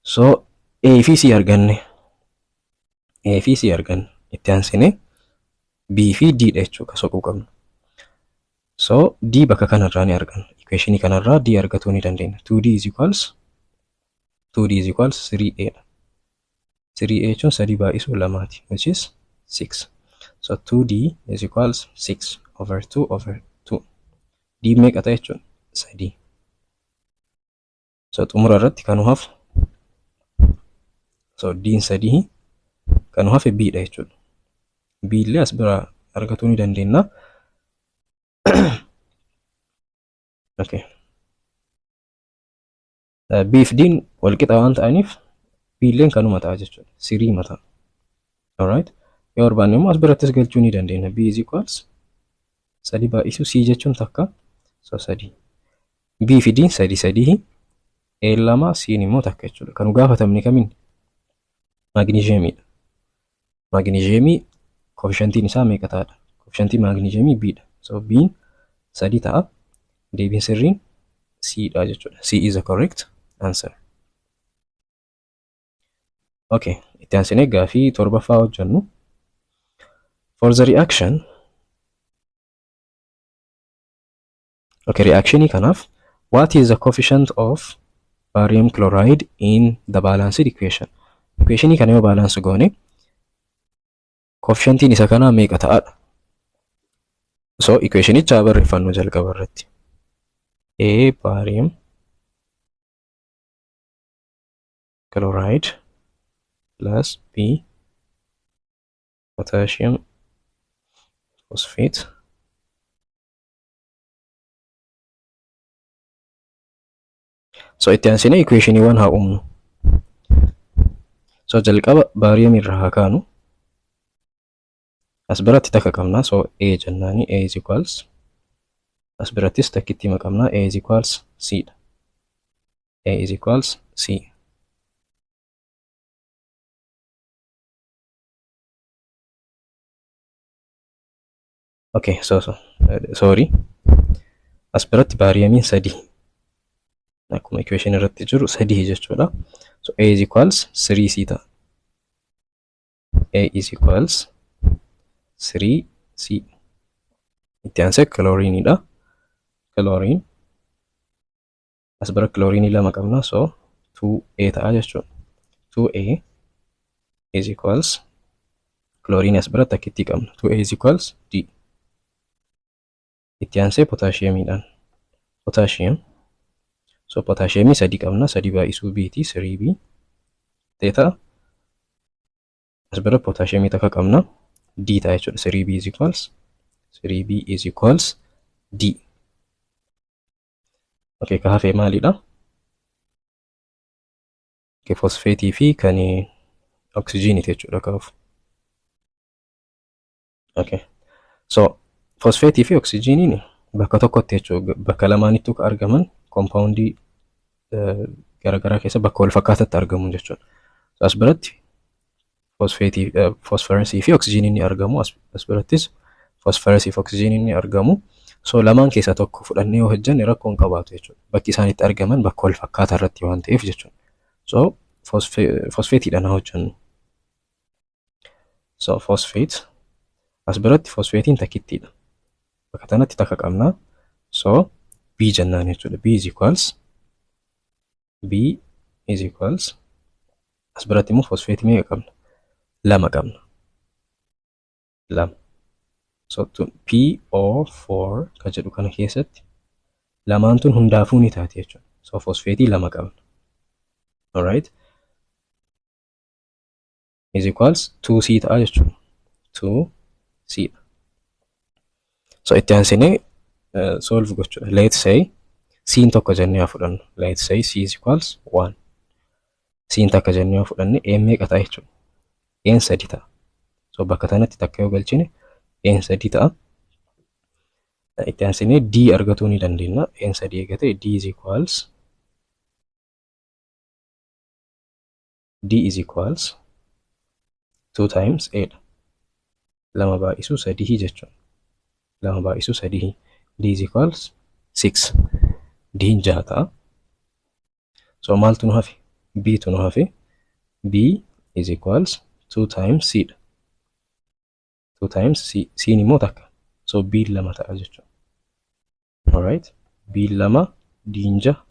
So A fi C arganne. A fi C arganne. Itti aansinee B fi D dha jechuudha soquu qabna. So D bakka kanarraa ni arganna. Equationii kanarraa D argatuu ni dandeenya. 2D is equals 3A dha. 3A jechuun sadii baay'isuu lamaati, which is 6. So 2D is equals 6 over 2 over 2. D meeqa ta'a jechuudha? Sadii. So xumura irratti kan nu hafu, so D'n sadii, kan nu hafe B dha jechuudha. B illee as biraa argatuu ni dandeenya. Okay. B fi D'n wal qixa waan ta'aniif B illeen kanuma ta'a jechuudha. Sirii mataa. Alright. Yoo barbaanne immoo as birattis galchuu ni dandeenya. B is equals sadii baay'isuu C jechuun takka. So sadii. B fi D'n sadii sadii. A lama, C'n immoo takka jechuudha. Kan nu gaafatamne kamiin? Maagneeziyemiidha. Maagneeziyemii koofishantiin isaa meeqa ta'adha? Koofishantiin maagneeziyemii B dha. So B'n sadii ta'a. Deebiin sirriin C dha jechuudha. C is the correct answer. Okay, itti aansinee gaafii torbaffaa hojjennu. For the reaction, okay, reactionii kanaaf what is the coefficient of barium chloride in the balanced equation? Equationii kana yoo balance goone coefficientiin isa kanaa meeqa ta'adha? So equationicha haa barreeffannu jalqaba irratti. A barium chloride plus B potassium phosphate. So itti aansinee equationiiwwan haa uumnu. So jalqaba barium irraa haa kaanu. As biratti takka qabna. So A jennaani, A is equals as birattis takkitti hima qabna. A is equals C dha. A is equals C. Okay, so sorry. As biratti baariyamiin sadii. Akkuma equation irratti jiru sadii jechuudha. So A is equals 3C ta'a. A is equals 3C. Itti aansee kilooriiniidha. Chlorine as bira kilooriinii lama qabna, so 2A ta'a jechuudha. 2A is equals kilooriinii as bira takkittii qabna. 2A is equals D. Itti aansee potaashiyemiidhaan. Potassium. So potaashiyemii sadii qabna. Sadii baay'isuu B ti, 3B ta'a. As bira potaashiyemii takka qabna. D ta'a jechuudha. 3B is equals D. Okay, ka hafe maalidha? Okay, fosfeetii fi kan oksijiiniiti jechuudha kaafu. Okay. So fosfeetii fi oksijiiniin bakka tokkotti jechuudha. Bakka lamaanittuu kan argaman koompaawundii garaagaraa keessa bakka wal fakkaataatti argamu jechuudha. So as biratti fosfeetii, fosfarasii fi oksijiiniin ni argamu. As birattis fosfarasii fi oksijiiniin ni argamu. So lamaan keessaa tokko fudhannee yoo hojjenne rakkoo hin qabaatu jechuudha. Bakki isaan itti argaman bakka wal fakkaataa irratti waan ta'eef jechuudha. So fosfeetiidhaan haa hojjennu. So phosphate as biratti fosfeetiin takkittiidha. Bakka kanatti takka qabna. So B jennaan jechuudha. B is equals as biratti immoo fosfeetii meeqa qabna? Lama qabna. Lama. So PO4 ka jedhu kana keessatti lamaan tun hundaafuu ni taati jechuudha. So fosfeetii lama qabna. Alright. Is equals 2C ta'a jechuudha. 2C dha. So itti aansinee solve gochuudha. Let's say C'n tokko jennee haa fudhannu. Let's say C is equals 1. C'n takka jennee yoo fudhanne A'n meeqa ta'a jechuudha? A'n sadi ta'a. So bakka tanatti takka yoo galchine A'n sadi ta'a. Itti aansinee D argatuu ni dandeenya. A'n sadi eegate D is equals 2 times A dha. Lama baay'isuu sadii jechuudha. Lama baay'isuu sadii. D is equals 6. D'n jaha ta'a. So maaltu nu hafe? B tu nu hafe. B is equals 2 times C dha. 2 times C. C'n immoo takka. So B lama ta'a jechuudha. Alright. B lama, D'n jaha,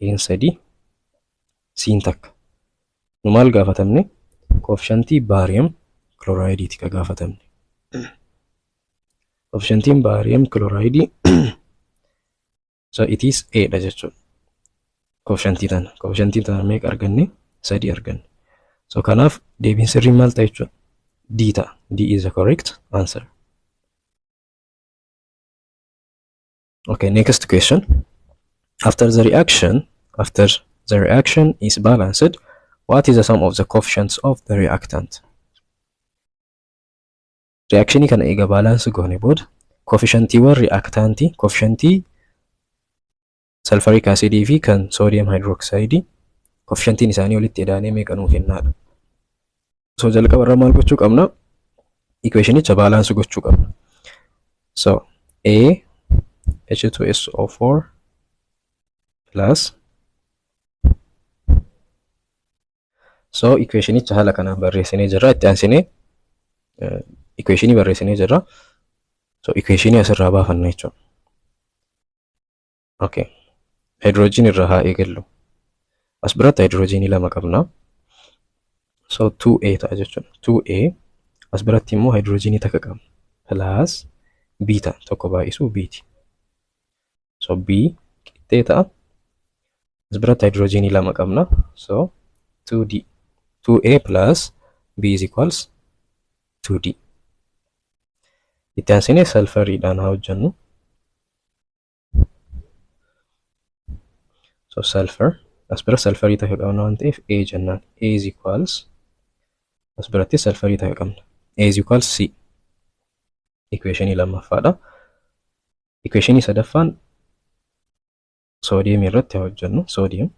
A'n sadi, C'n takka. Nu maal gaafatamne? Coefficientii barium chlorideeti ka gaafatamne. Coefficientiin barium chloride, so it is A dha jechuudha. Coefficientii tana. Coefficientii tana meeqa arganne? Sadi arganne. So kanaaf deebiin sirriin maal ta'a jechuudha? D ta'a. D is the correct answer. Okay, next question. After the reaction is balanced, what is the sum of the coefficients of the reactant? Reactionii kana eega balance goone booda coefficientiiwwan reactantii, coefficientii sulfuric acidii fi kan sodium hydroxide, coefficientiin isaanii walitti edaanee meeqa nuu kennaadha? So jalqaba irra maal gochuu qabna? Equationicha balance gochuu qabna. So A H2SO4 plus, so equationicha haala kanaan barreessinee jirra. Itti aansinee equationii barreessinee jirra. So equationii asirraa baafanna jechuudha. Okay. Hydrogen irraa haa eegallu. As biratti hydrogenii lama qabna. So 2A ta'a jechuudha. 2A, as biratti immoo hydrogenii takka qabna. Plus B ta'a. Tokko baay'isuu B ti. So B qixxee ta'a. As biratti hydrogenii lama qabna. So 2D. 2A plus B is equals 2D. Itti aansinee sulfuriidhaan haa hojjennu. So sulfur, as bira sulfurii takka qabna waan ta'eef A jennaan. A is equals, as biratti sulfurii takka qabna. A is equals C. Equationii lammaffaadha. Equationii sadaffaan soodiyeemii irratti haa hojjennu. Soodiyem.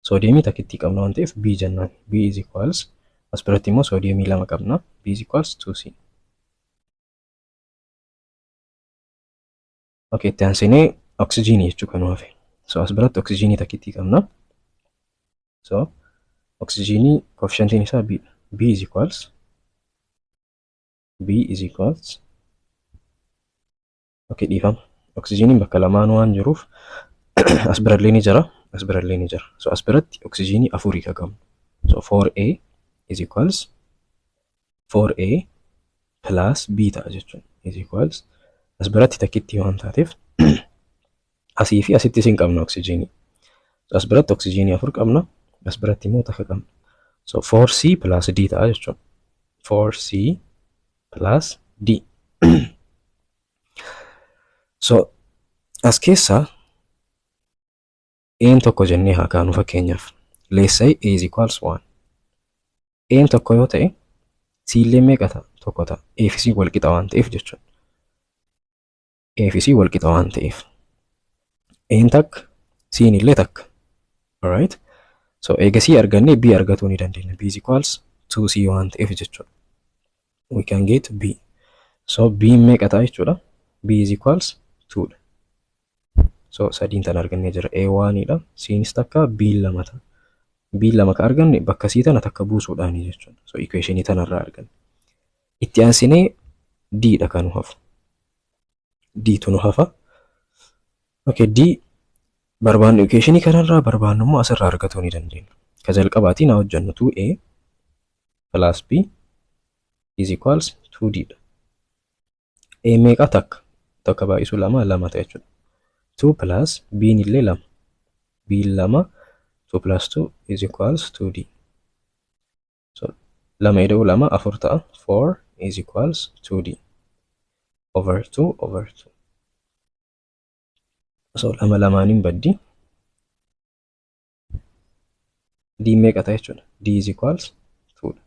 Soodiyeemii takkittii qabna waan ta'eef B jennaan. B is equals, as biratti immoo soodiyeemii lama qabna. B is equals 2C. Okay, itti aansinee oksijiinii jechuu kan hafe. So as biratti oksijiinii takkittii qabna. So oksijiinii coefficientiin isaa B dha. B is equals, okay, dhiifama. Oksijiiniin bakka lamaan waan jiruuf as birallee ni jira, as birallee ni jira. So as biratti oksijiinii afurii ka qabnu. So 4A is equals 4A plus B ta'a jechuudha. Is equals, as biratti takkittii waan taateef asii fi asittis hin qabna oksijiinii. So as biratti oksijiinii afur qabna, as biratti immoo takka qabna. So 4C plus D ta'a jechuudha. 4C plus D. So as keessaa A'n tokko jennee haa kaanu fakkeenyaaf. Let's say A is equals 1. A'n tokko yoo ta'e C illee meeqa ta'a? Tokko ta'a. A fi C wal qixa waan ta'eef jechuudha. A fi C wal qixa waan ta'eef. A'n takka, C'n illee takka. Alright. So eega C arganne B argatuu ni dandeenya. B is equals 2C waan ta'eef jechuudha. We can get B. So B meeqa ta'a jechuudha? B is equals 2 dha. So sadiin tan argannee jira. A oneidha. C'nis takka, B lama ta'a. B lama ka arganne bakka C tana takka buusuudhaani jechuudha. So equationii tanarraa arganne. Itti aansinee D dha kan nu hafu. D tu nu hafa. Okay, D barbaannu equationii kanarraa barbaannu immoo asirraa argatuu ni dandeenya. Ka jalqabaatiin haa hojjennu 2A plus B is equals 2D dha. A meeqa? Takka. Takka baay'isuu lama, lama ta'a jechuudha. 2 plus B illee lama. B lama, 2 plus 2 is equals 2D. So lama ida'uu lama afur ta'a. 4 is equals 2D over 2 over 2. So lama lamaaniin baddi. D meeqa ta'a jechuudha? D is equals 2 dha.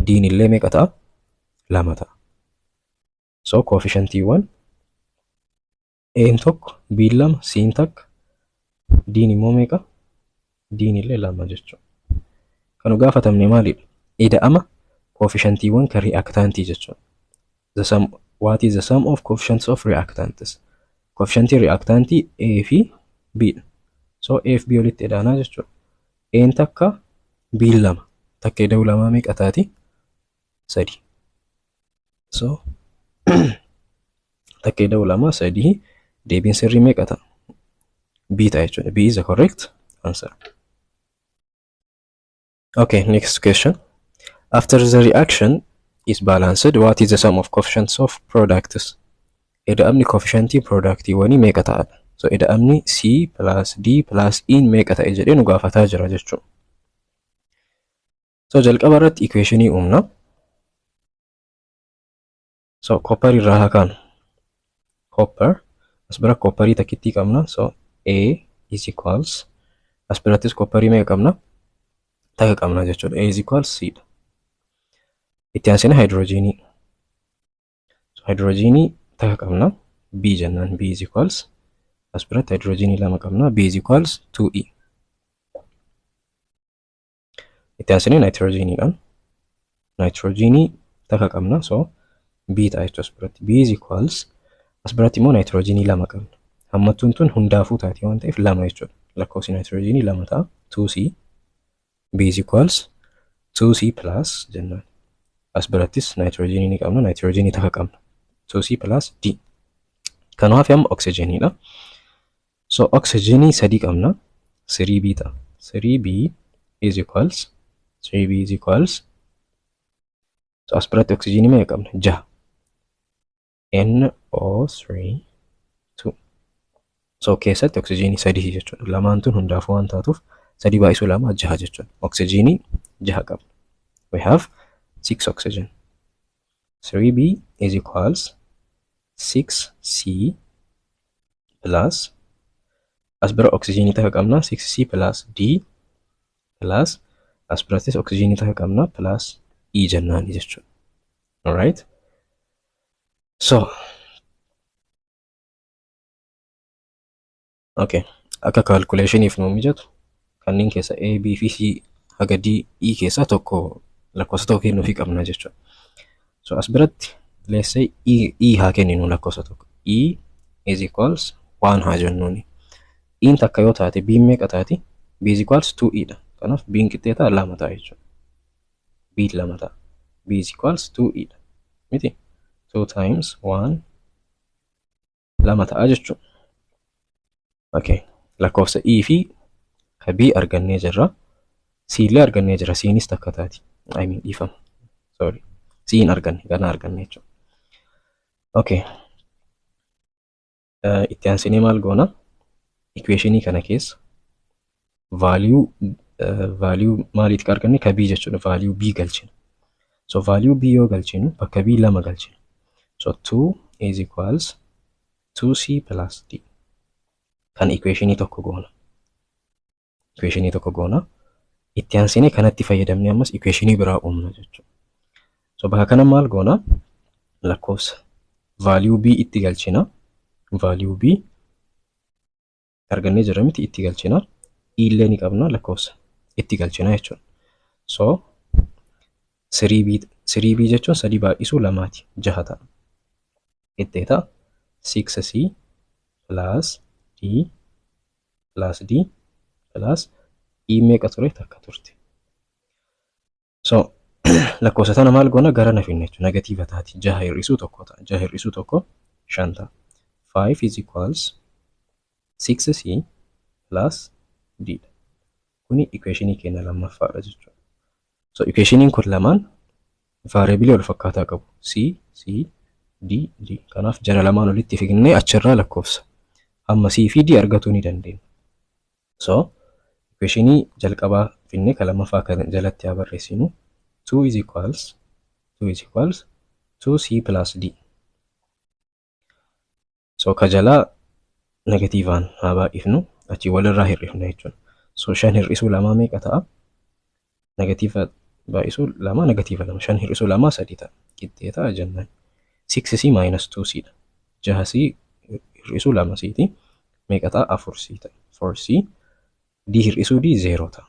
D illee meeqa ta'a? Lama ta'a. So coefficientiiwwan A'n tokko, B'n lama, C'n takka, D'n immoo meeqa? D'n illee lama jechuudha. Kan nu gaafatamne maalidha? Ida'ama coefficientiiwwan kan reactantii jechuudha. The sum, what is the sum of coefficients of reactants? Coefficientii reactantii A fi B dha. So A fi B walitti ida'anaa jechuudha. A'n takka, B'n lama. Takka ida'uu lamaa meeqa taati? Sadi. So takka ida'uu lama sadii, deebiin sirrii meeqa ta'a? B ta'a jechuudha. B is the correct answer. Okay, next question. After the reaction is balanced, what is the sum of coefficients of products? Ida'amni coefficientii productiiwwanii meeqa ta'adha? So ida'amni C plus D plus E meeqa ta'e jedhee nu gaafataa jira jechuudha. So jalqaba irratti equationii uumna. So copper irraa haa kaanu. Copper as bira copperii takkittii qabna. So A is equals, as birattis copperii meeqa qabna? Takka qabna jechuudha. A is equals C dha. Itti aansine hydrogenii. So hydrogenii takka qabna. B jennaan, B is equals, as biratti hydrogenii lama qabna. B is equals 2E. Itti aansine nitrogeniidhaan. Nitrogenii takka qabna. So B ta'a jechuudha as biratti. B is equals, as biratti immoo nitrogenii lama qabna. Hammattuun tun hundaafuu taati waan ta'eef lama jechuudha. Lakkoofsi nitrogenii lama ta'a. 2C, B is equals 2C plus jennaan. As birattis nitrogenii ni qabna. Nitrogenii takka qabna. 2C plus D. Kanaaf amma oxygeniidha. So oxygenii sadii qabna. 3B ta'a. 3B is equals, 3B is equals, so as biratti oxygenii meeqa qabna? Jaha. NO3 2. So keessatti oxygenii sadii jechuudha. Lamaan tun hundaafuu waan taatuuf sadii baay'isuu lama jaha jechuudha. Oxygenii jaha qabna. We have 6 oxygen. 3B is equals 6C plus, as bira oxygenii takka qabna, 6C plus D plus, as birattis oxygenii takka qabna, plus E jennaani jechuudha. Alright. So okay, akka calculationiif nu mijatu kanneen keessa A, B fi C haga D, E keessaa tokko lakkoofsa tokko kennuufii qabna jechuudha. So as biratti let's say E, E haa kenninu lakkoofsa tokko. E is equals 1 haa jennuuni. E'n takka yoo taate B'n meeqa taati? B is equals 2E dha. Kanaaf B'n qixxee ta'a lama ta'a jechuudha. B lama ta'a. B is equals 2E dha. Miti? 2 times 1 lama ta'a jechuudha. Okay. Lakkoofsa E fi ka B argannee jirra. C illee argannee jira. C'nis takka taati. I mean, dhiifama. Sorry. C hin arganne. Gana arganne jechuudha. Okay. Itti aansinee maal goona? Equationii kana keessa value maaliiti arganne? Ka B jechuudha. Value B galchina. So value B yoo galchinu bakka B lama galchina. So 2 is equals 2C plus D. Kan equationii tokko goona. Equationii tokko goona. Itti aansinee kanatti fayyadamnee ammas equationii biraa uumna jechuudha. So bakka kana maal goona? Lakkoofsa value B itti galchina. Value B argannee jirra miti, itti galchina. E illee ni qabna, lakkoofsa itti galchina jechuudha. So 3B, 3B jechuun sadii baay'isuu lamaati, jaha ta'a. Qixxee ta'a 6C plus D plus D plus E meeqa ture? Takka turte. So lakkoofsa tana maal goona? Gara na finna jechuudha. Negatiiva taati. Jaha hir'isuu tokko ta'a. Jaha hir'isuu tokko shan ta'a. 5 is equals 6C plus D dha. Kuni equationii keenya lammaffaadha jechuudha. So equationiin kun lamaan variable wal fakkaataa qabu. C, C, D, D. Kanaaf jara lamaan walitti fignee achirraa lakkoofsa hamma C fi D argatuu ni dandeenya. So equationii jalqabaa finnee kan lammaffaa kan jalatti haa barreessinu. 2 is equals 2 is equals 2c plus d. So ka jalaa negatiivaan haa baay'ifnu, achii walirraa hir'ifna jechuudha. So 5 hir'isuu 2 meeqa ta'a? Negatiiva baay'isuu 2 negatiiva 2. 5 hir'isuu 2 3 ta'a. Qixxee ta'a jennaan. 6c minus 2c dha. 6c hir'isuu 2c ti. Meeqa ta'a? 4c ta'a. 4c d hir'isuu d 0 ta'a.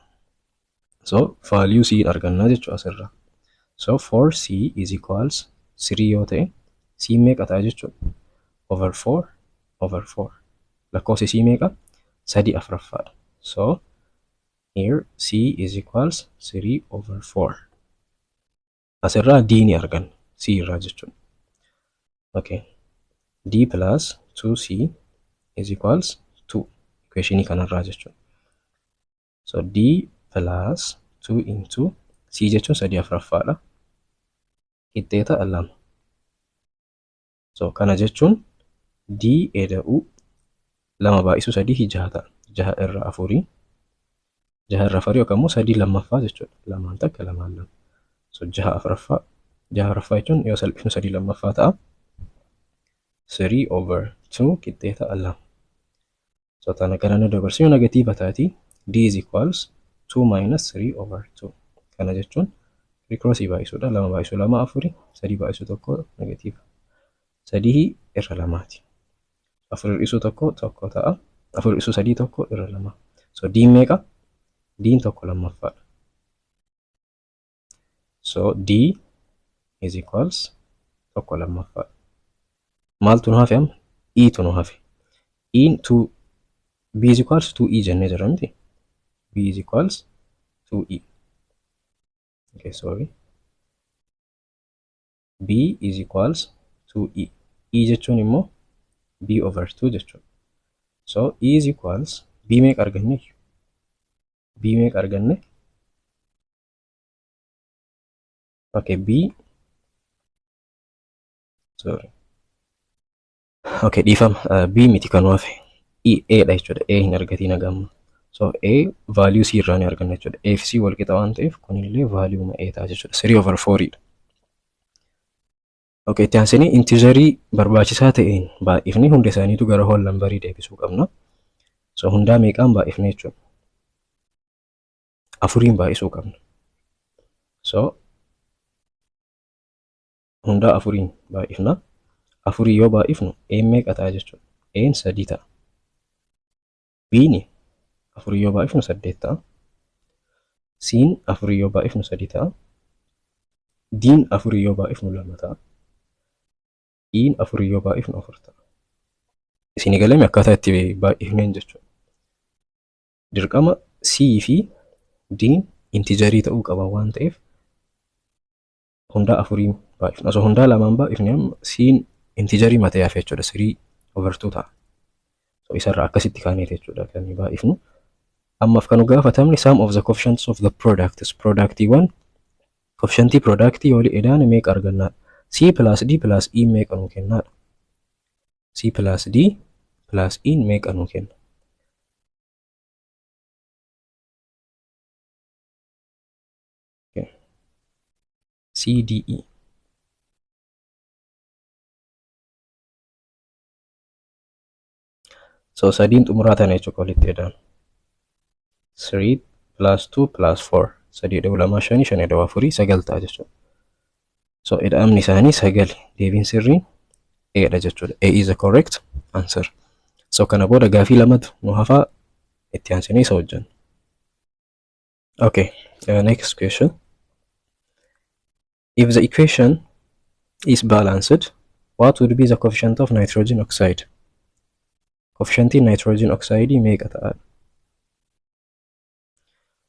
So value c argannaa jechuudha asirraa. So 4c is equals 3 yoo ta'e c meeqa ta'a jechuudha? Over 4 over 4. Lakkoofsi c meeqa? 3 afuraffaadha. So here c is equals 3 over 4. Asirraa d ni arganna. C irraa jechuudha. Okay. D plus 2c is equals 2. Equationii kanarraa jechuudha. So d plus 2 into c jechuun 3 afuraffaadha. Qixxeeta 2. So kana jechuun d eda'uu 2 baay'isuu 3 6 ta'a. 6 irra 4. 6 irra 4 yookaan immoo 3 lammaffaa jechuudha. 2 takka 2 2. So 6 afuraffaa. 6 afuraffaa jechuun yoo salphifnu 3 lammaffaa ta'a. 3 over 2 qixxeeta 2. So tana gara nu dabarsinu negatiiva taati. D is equals 2 minus 3 over 2. Kana jechuun crossii baay'isuudha. 2 baay'isuu 2 4, 3 baay'isuu 1 negatiiva. 3 irra 2ti. 4 hir'isuu 1 1 ta'a. 4 hir'isuu 3 1 irra 2. So D meeqa? D 1 lammaffaadha. So D is equals 1 lammaffaadha. Maaltu nu hafe amma? E tu nu hafe. E 2 B is equals 2E jennee jirra miti? B is equals 2E. Okay, sorry. B is equals 2E. E jechuun immoo B over 2 jechuudha. So E is equals B meeqa arganne? B meeqa arganne? Okay, B, sorry. Okay, dhiifama. B miti kan hafe. E, A dha jechuudha. A hin argatiin hagamma. So A value C irraa ni arganna jechuudha. A fi C wal qixa waan ta'eef kunillee value ma A ta'a jechuudha. 3 over 4 dha. Okay, itti aansinee intijarii barbaachisaa ta'een baay'ifnee hunda isaaniitu gara whole numberii deebisuu qabna. So hundaa meeqaan baay'ifne jechuudha? 4 baay'isuu qabna. So hundaa 4 baay'ifna. 4 yoo baay'ifnu A meeqa ta'a jechuudha? A 3 ta'a. B 4 yoo baay'ifnu 8 ta'a. C 4 yoo baay'ifnu 3 ta'a. D 4 yoo baay'ifnu 2 ta'a. E 4 yoo baay'ifnu 4 ta'a. Isinii galame akkaataa itti baay'ifneen jechuudha. Dirqama C fi D intijarii ta'uu qaba waan ta'eef hundaa 4 baay'ifna. Osoo hundaa 2 baay'ifne amma C intijarii matee hafe jechuudha. 3 over 2 ta'a. So isarraa akkasitti kaaneet jechuudha kan baay'ifnu. Ammaaf kan nu gaafatamne sum of the coefficients of the products. Productiiwwan coefficientii productii yoo edaane meeqa argannaadha? C plus D plus E meeqa nuu kennaadha? C plus D plus E meeqa nuu kenna? C D E. So sadiin xumuraa tana jechuudha walitti edaan. 3 plus 2 plus 4. 3 eda'uu 2 5, 5 eda'uu 4 9 ta'a jechuudha. So eda'amni isaanii 9, deebiin sirriin A dha jechuudha. A is the correct answer. So kana booda gaafii lamatu nu hafaa, itti aansinee isa hojjenna. Okay, next question. If the equation is balanced, what would be the coefficient of nitrogen oxide? Coefficientiin nitrogen oxide meeqa ta'a?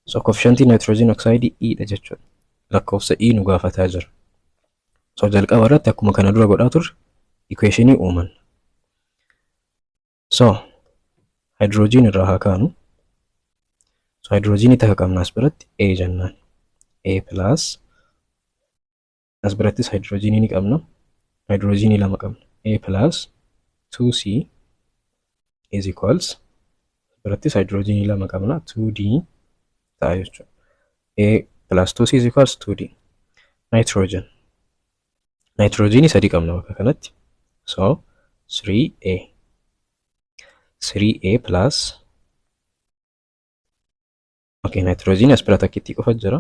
So coefficientiin nitrogen oxide E dha jechuudha. Lakkoofsa E nu gaafataa jira. So jalqaba irratti akkuma kana dura godhaa turre equationii uuman. So hydrogen irraa haa kaanu. So hydrogenii takka qabna as biratti A jennaan. A plus as birattis hydrogenii ni qabna. Hydrogenii lama qabna. A plus 2C is equals birattis hydrogenii lama qabna, 2D ta'a jechuudha. A plus 2C is equals 2D. Nitrogen. Nitrogenii sadi qabna bakka kanatti. So 3A. 3A plus, okay, nitrogenii as bira takkittii qofa jira.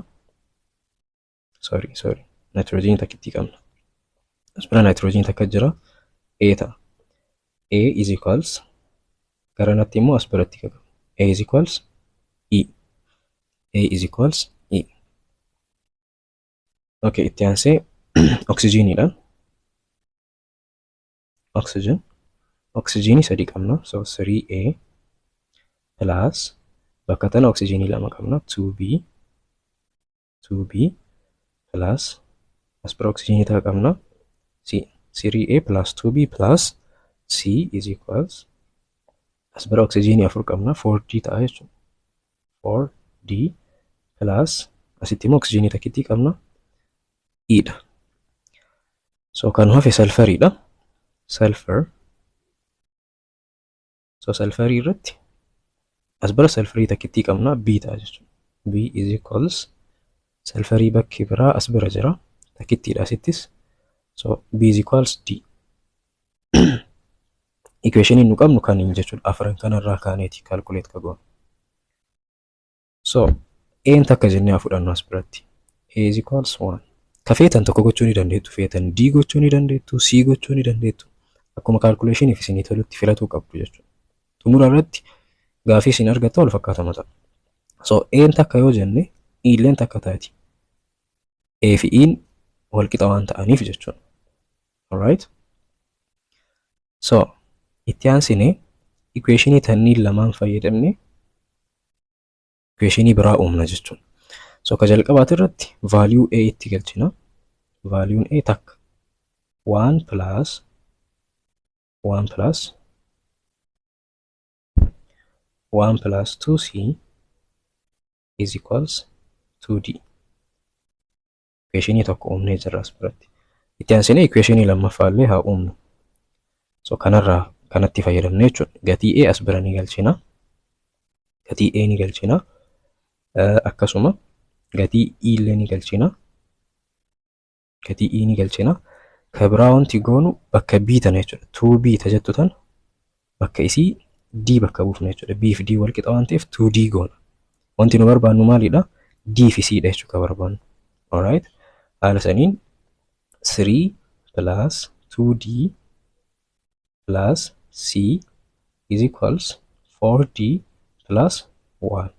Sorry, sorry. Nitrogenii takkittii qabna. As bira nitrogenii takka jira. A ta'a. A is equals garanatti immoo as biratti qaba. A is equals E. A is equals E. Okay, itti aansee oksijiiniidha. Oxygen. Oksijiinii sadi qabna. So 3A plus bakka tana oksijiinii lama qabna. 2B, 2B plus as bira oksijiinii takka qabna. C. 3A plus 2B plus C is equals as bira oksijiinii afur qabna. 4D ta'a jechuudha. 4D plus asitti immoo oksijiinii takkittii qabna. E dha. So kan hafe salfariidha. Sulfur. So salfarii irratti as bira salfarii takkittii qabna, B ta'a jechuudha. B is equals salfarii bakki biraa as bira jira. Takkittiidha asittis. So B is equals D. Equation nu qabnu kan hin jechuudha. Afran kanarraa kaaneeti calculate ka goonu. So A'n takka jennee haa fudhannu as biratti. A is equals 1. Ka feetan tokko gochuu ni dandeettu. Feetan D gochuu ni dandeettu. C gochuu ni dandeettu. Akkuma calculationiif isinii tolutti filatuu qabdu jechuudha. Xumura irratti gaafii isin argattu wal fakkaatama ta'a. So A'n takka yoo jenne, E'lleen takka taati. A fi E'n wal qixa waan ta'aniif jechuudha. Alright. So itti aansinee equationii tanniin lamaan fayyadamne equationii biraa uumna jechuudha. So ka jalqabaati irratti value A itti galchina. Value'n A takka. 1 plus 1 plus 1 plus 2C is equals 2D. Equationii tokko uumnee jirra as biratti. Itti aansinee equationii lammaffaa illee haa uumnu. So kanarraa kanatti fayyadamne jechuudha. Gatii A as bira ni galchina. Gatii A ni galchina. Akkasuma gatii E illee ni galchina. Gatii E ni galchina. Ka biraa wanti goonu bakka B tana jechuudha. 2B ta jettu tana bakka isii D bakka buufna jechuudha. B fi D wal qixa waan ta'eef 2D goona. Wanti nu barbaannu maalidha? D fi C dha jechuudha ka barbaannu. Alright. Haala saniin 3 plus 2D plus C is equals 4D plus 1.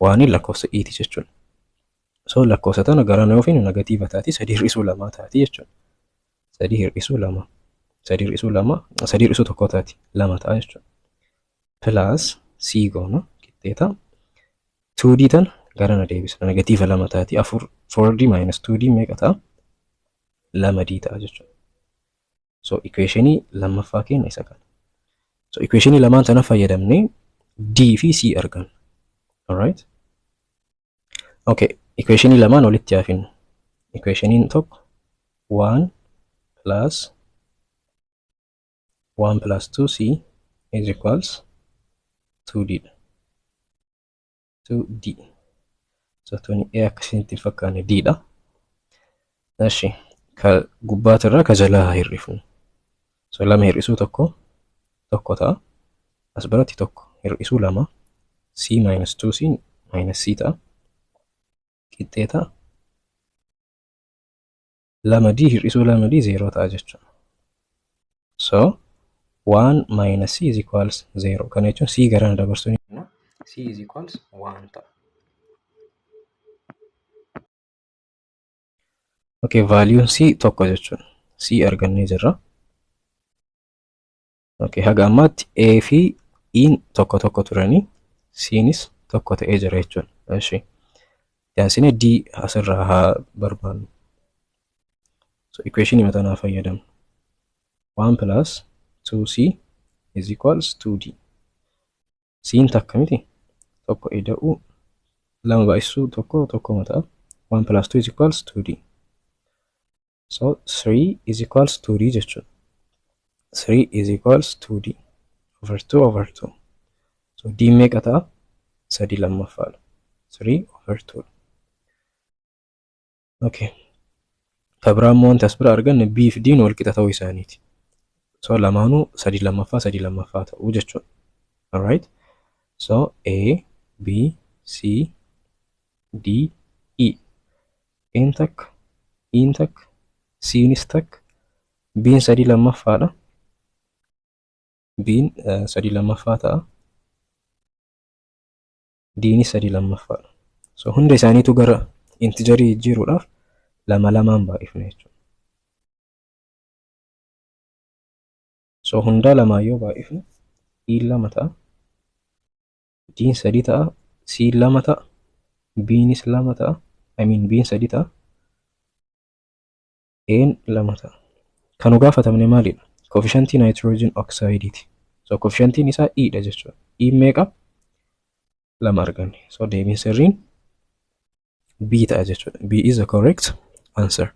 Waaniin lakkoofsa E ti jechuudha. So lakkoofsa tana gara yoo finu negatiiva taati, sadii hir'isuu lamaa taati jechuudha. Sadii hir'isuu lama. Sadii hir'isuu lama. Sadii hir'isuu tokko taati. Lama ta'a jechuudha. Plus C goona qixxeeta. 2D tana gara na deebisna. Negatiiva lama taati. Afur, 4D minus 2D meeqa ta'a? 2D ta'a jechuudha. So equationii lammaffaa keenya isa kana. So equationii lamaan tana fayyadamnee D fi C arganna. Alright. Okay, equationii lamaan walitti haa finnu. Equationiin tokko 1 plus 1 plus 2C is equals 2D dha. 2D. So tuni A akkasitti hin fakkaanne, D dha. Eshi, ka gubbaatirraa ka jalaa haa hir'ifnu. So lama hir'isuu tokko tokko ta'a. As biratti tokko hir'isuu lama, C minus 2C minus C ta'a. Qixxee ta'a. 2D hir'isuu 2D zeeroo ta'a jechuudha. So 1 minus C is equals 0. Kana jechuun C garana dabarsuu ni C is equals 1 ta'a. Okay, value'n C tokko jechuudha. C argannee jirra. Okay, haga ammaatti A fi E'n tokko tokko turanii, C'nis tokko ta'ee jira jechuudha. Eshi. Itti aansinee D asirraa haa barbaannu. So equation mataa fayyadamnu. 1 plus 2C is equals 2D. C'n takka miti, tokko ida'uu lama baay'isuu tokko tokkoma ta'a. 1 plus 2 is equals 2d. So 3 is equals 2d jechuudha. 3 is equals 2d over 2 over 2. So d meeqa ta'a? 3/2. 3 over 2. Okay. Ka biraa immoo wanti as bira arganne b fi d wal qixa ta'uu isaaniiti. So lamaanuu 3/2 3/2 ta'uu jechuudha. Alright. So A, B, C, D, E. A'n takka, E'n takka, C'nis takka, B'n 3/2dha. B'n 3/2 ta'a. D'nis 3/2dha. So hunda isaaniitu gara integerii jijjiiruudhaaf lama lamaan baay'ifna jechuudha. So hundaa lamaan yoo baay'ifne E'n 2 ta'a. D'n 3 ta'a. C'n 2 ta'a. B'nis 2 ta'a. I mean B'n 3 ta'a. A'n 2 ta'a. Kan nu gaafatamne maalidha? Coefficientii nitrogen oxideeti. So coefficientiin isaa E dha jechuudha. E meeqa? 2 arganne. So deebiin sirriin B ta'a jechuudha. B is the correct answer.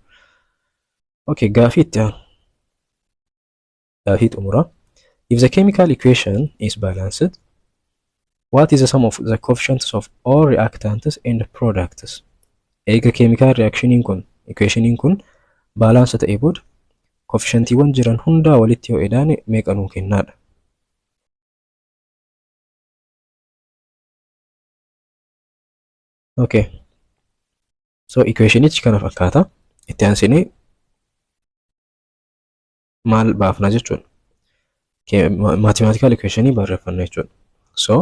Okay, gaafii itti aanu. Gaafii xumuraa. If the chemical equation is balanced, what is the sum of the coefficients of all reactants and products? Eega chemical reactioniin kun, equationiin kun balance ta'ee booda coefficientiiwwan jiran hundaa walitti yoo edaane meeqa nuu kennaadha? Okay. So equationichi kana fakkaata. Itti aansinee maal baafna jechuudha? Mathematical equationii barreeffanna jechuudha. So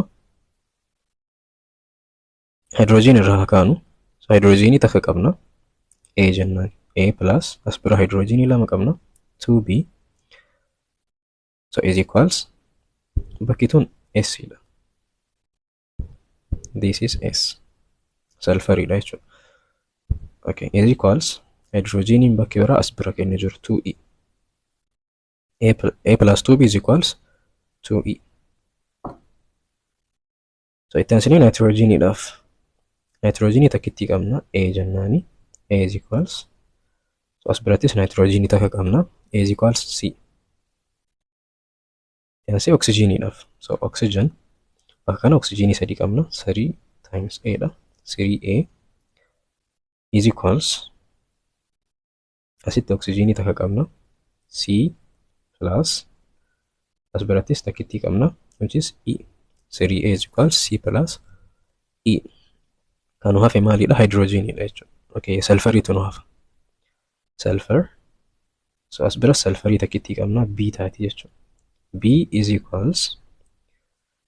hydrogen irraa haa kaanu. So hydrogenii takka qabna. A jennaan. A plus as bira hydrogenii 2 qabna. 2B. So is equals bakki tun S dha. This is S. Sulfuridha jechuudha. Okay, is equals hydrogeniin bakki biraa as bira kenne jiru 2E. A plus 2B is equals 2E. So itti aansinee nitrogeniidhaaf nitrogenii takkittii qabna A jennaani. A is equals, so as birattis nitrogenii takka qabna A is equals C. Itti aansee oxygeniidhaaf, so oxygen bakka kana oxygenii 3 qabna, 3 times A dha, 3A is equals asitti oxygenii takka qabna C plus as birattis takkittii qabna which is E. 3A is equals C plus E. Kan nu hafe maalidha? Hydrogeniidha jechuudha. Okay, sulfuriitu nu hafa. Sulfur. So as bira sulfurii takkittii qabna B taati jechuudha. B is equals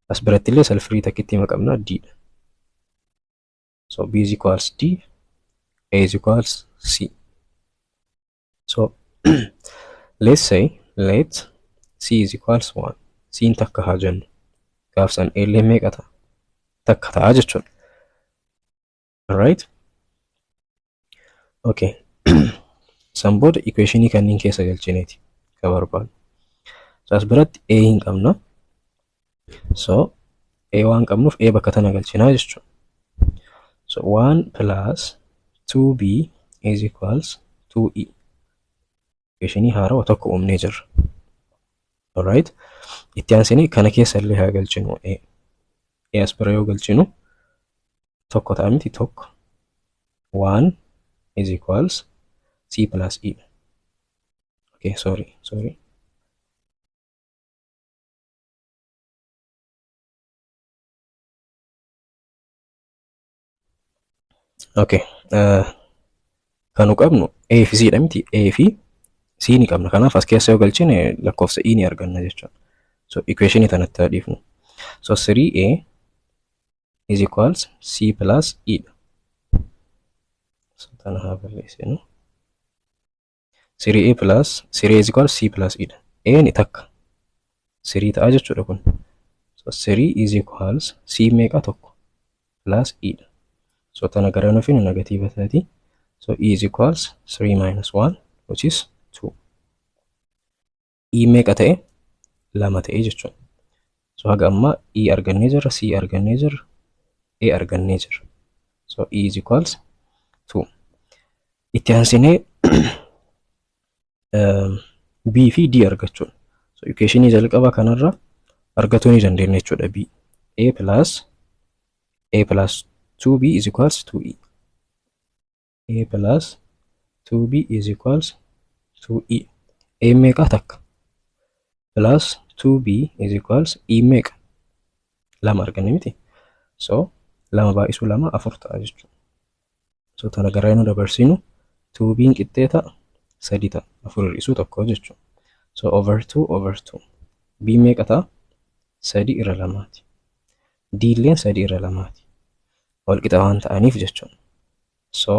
as biratti illee sulfurii takkittii qabna D dha. So B is equals D, A is equals C. So let's say let C is equals 1. C takka haa jennu. Gaafsan A illee meeqa ta'a? Takka ta'a jechuudha. Alright. Okay. San booda equationii kanneen keessa galchineeti ka barbaadu. So as biratti A hin qabna. So A waan qabnuuf A bakka tana galchinaa jechuudha. So 1 plus 2B is equals 2E. Equationii haarawaa tokko uumnee jirra. Alright. Itti aansinee kana keessa illee haa galchinu A. A as bira yoo galchinu tokko ta'a miti tokko. 1 is equals C plus E. Okay, sorry, sorry. Okay. Kan nu qabnu A fi C dha miti. A fi C ni qabna. Kanaaf as keessa yoo galchine lakkoofsa E ni arganna jechuudha. So equationii tanatti haa dhiifnu. So 3A is equals C plus E dha. So tana haa balleessinu. 3A plus 3A is equals C plus E dha. A ni takka. 3 ta'a jechuudha kun. So 3 is equals C meeqa tokko plus E dha. So tana gara nuuf hin negative taati. So E is equals 3 minus 1 which is 2. E meeqa ta'e? 2 ta'e jechuudha. So haga ammaa E argannee jirra, C argannee jirra, A argannee jirra. So E is equals 2. Itti aansinee B fi D argachuudha. So equationii jalqaba kanarra argatuu ni dandeenya jechuudha B. A plus A plus 2B is equals to E. A plus 2B is equals to E. A meeqa? Takka. Plus 2B is equals E meeqa? Lama arganne miti. So lama baay'isuu lama afur ta'a jechuudha. So tana gara nu dabarsinu 2B'n qixxee ta'a sadi ta'a, afur hir'isuu tokko jechuudha. So over 2 over 2. B meeqa ta'a? Sadi irra lamaati. D illeen sadi irra lamaati. Wal qixa waan ta'aniif jechuudha. So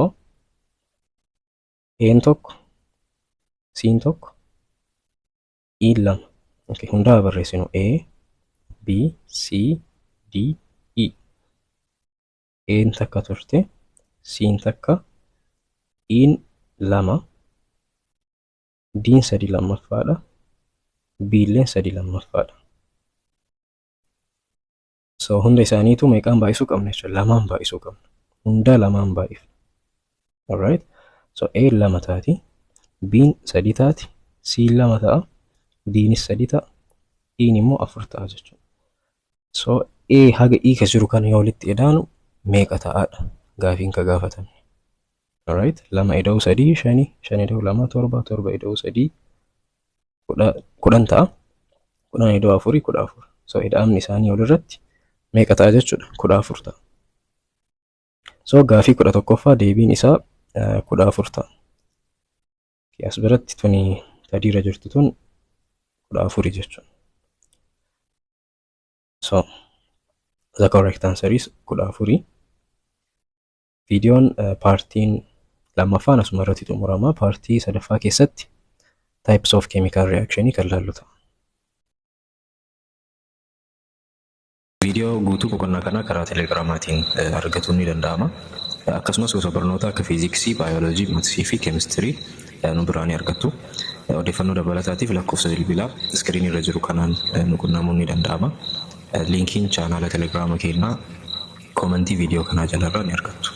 A'n tokko, C'n tokko, E'n lama. Okay, hundaa barreessinu: A, B, C, D, E. A'n takka turte, C'n takka, E'n lama, D'n sadi lammaffaadha, B illeen sadi lammaffaadha. So hunda isaaniitu meeqaan baay'isuu qabna jechuudha? Lamaan baay'isuu qabna. Hunda lamaan baay'ifna. Alright. So A lama taati, B'n sadi taati, C'n lama ta'a, D'nis sadi ta'a, E'n immoo afur ta'a jechuudha. So A haga E ka jiru kana yoo walitti edaanu meeqa ta'aadha gaafiin ka gaafatamne. Alright. Lama ida'uu sadii shani, shan ida'uu lama torba, torba ida'uu sadii 10 ta'a. 10 ida'uu afurii 14. So ida'amni isaanii walirratti meeqa ta'a jechuudha? 14 ta'a. So gaafii 11ffaa deebiin isaa 14 ta'a. As biratti tuni sadiirra jirtu tun 14 jechuudha. So the correct answer is 14. Viidiyoon partiin lammaffaan asuma irratti xumurama. Partii sadaffaa keessatti types of chemical reaction kan laallu ta'a. Viidiyoo guutuu boqonnaa kanaa karaa telegiraamaatiin argatuun ni danda'ama. Akkasumas gosa barnoota akka fiiziksii, baayoloojii, maatisii fi keemistirii nu biraa ni argattu. Odeeffannoo dabalataatiif lakkoofsa bilbilaa iskiriinii irra jiru kanaan nu qunnamuun ni danda'ama. Liinkiin chaanaala telegiraama keenyaa koomentii viidiyoo kanaa jalarraa ni argattu.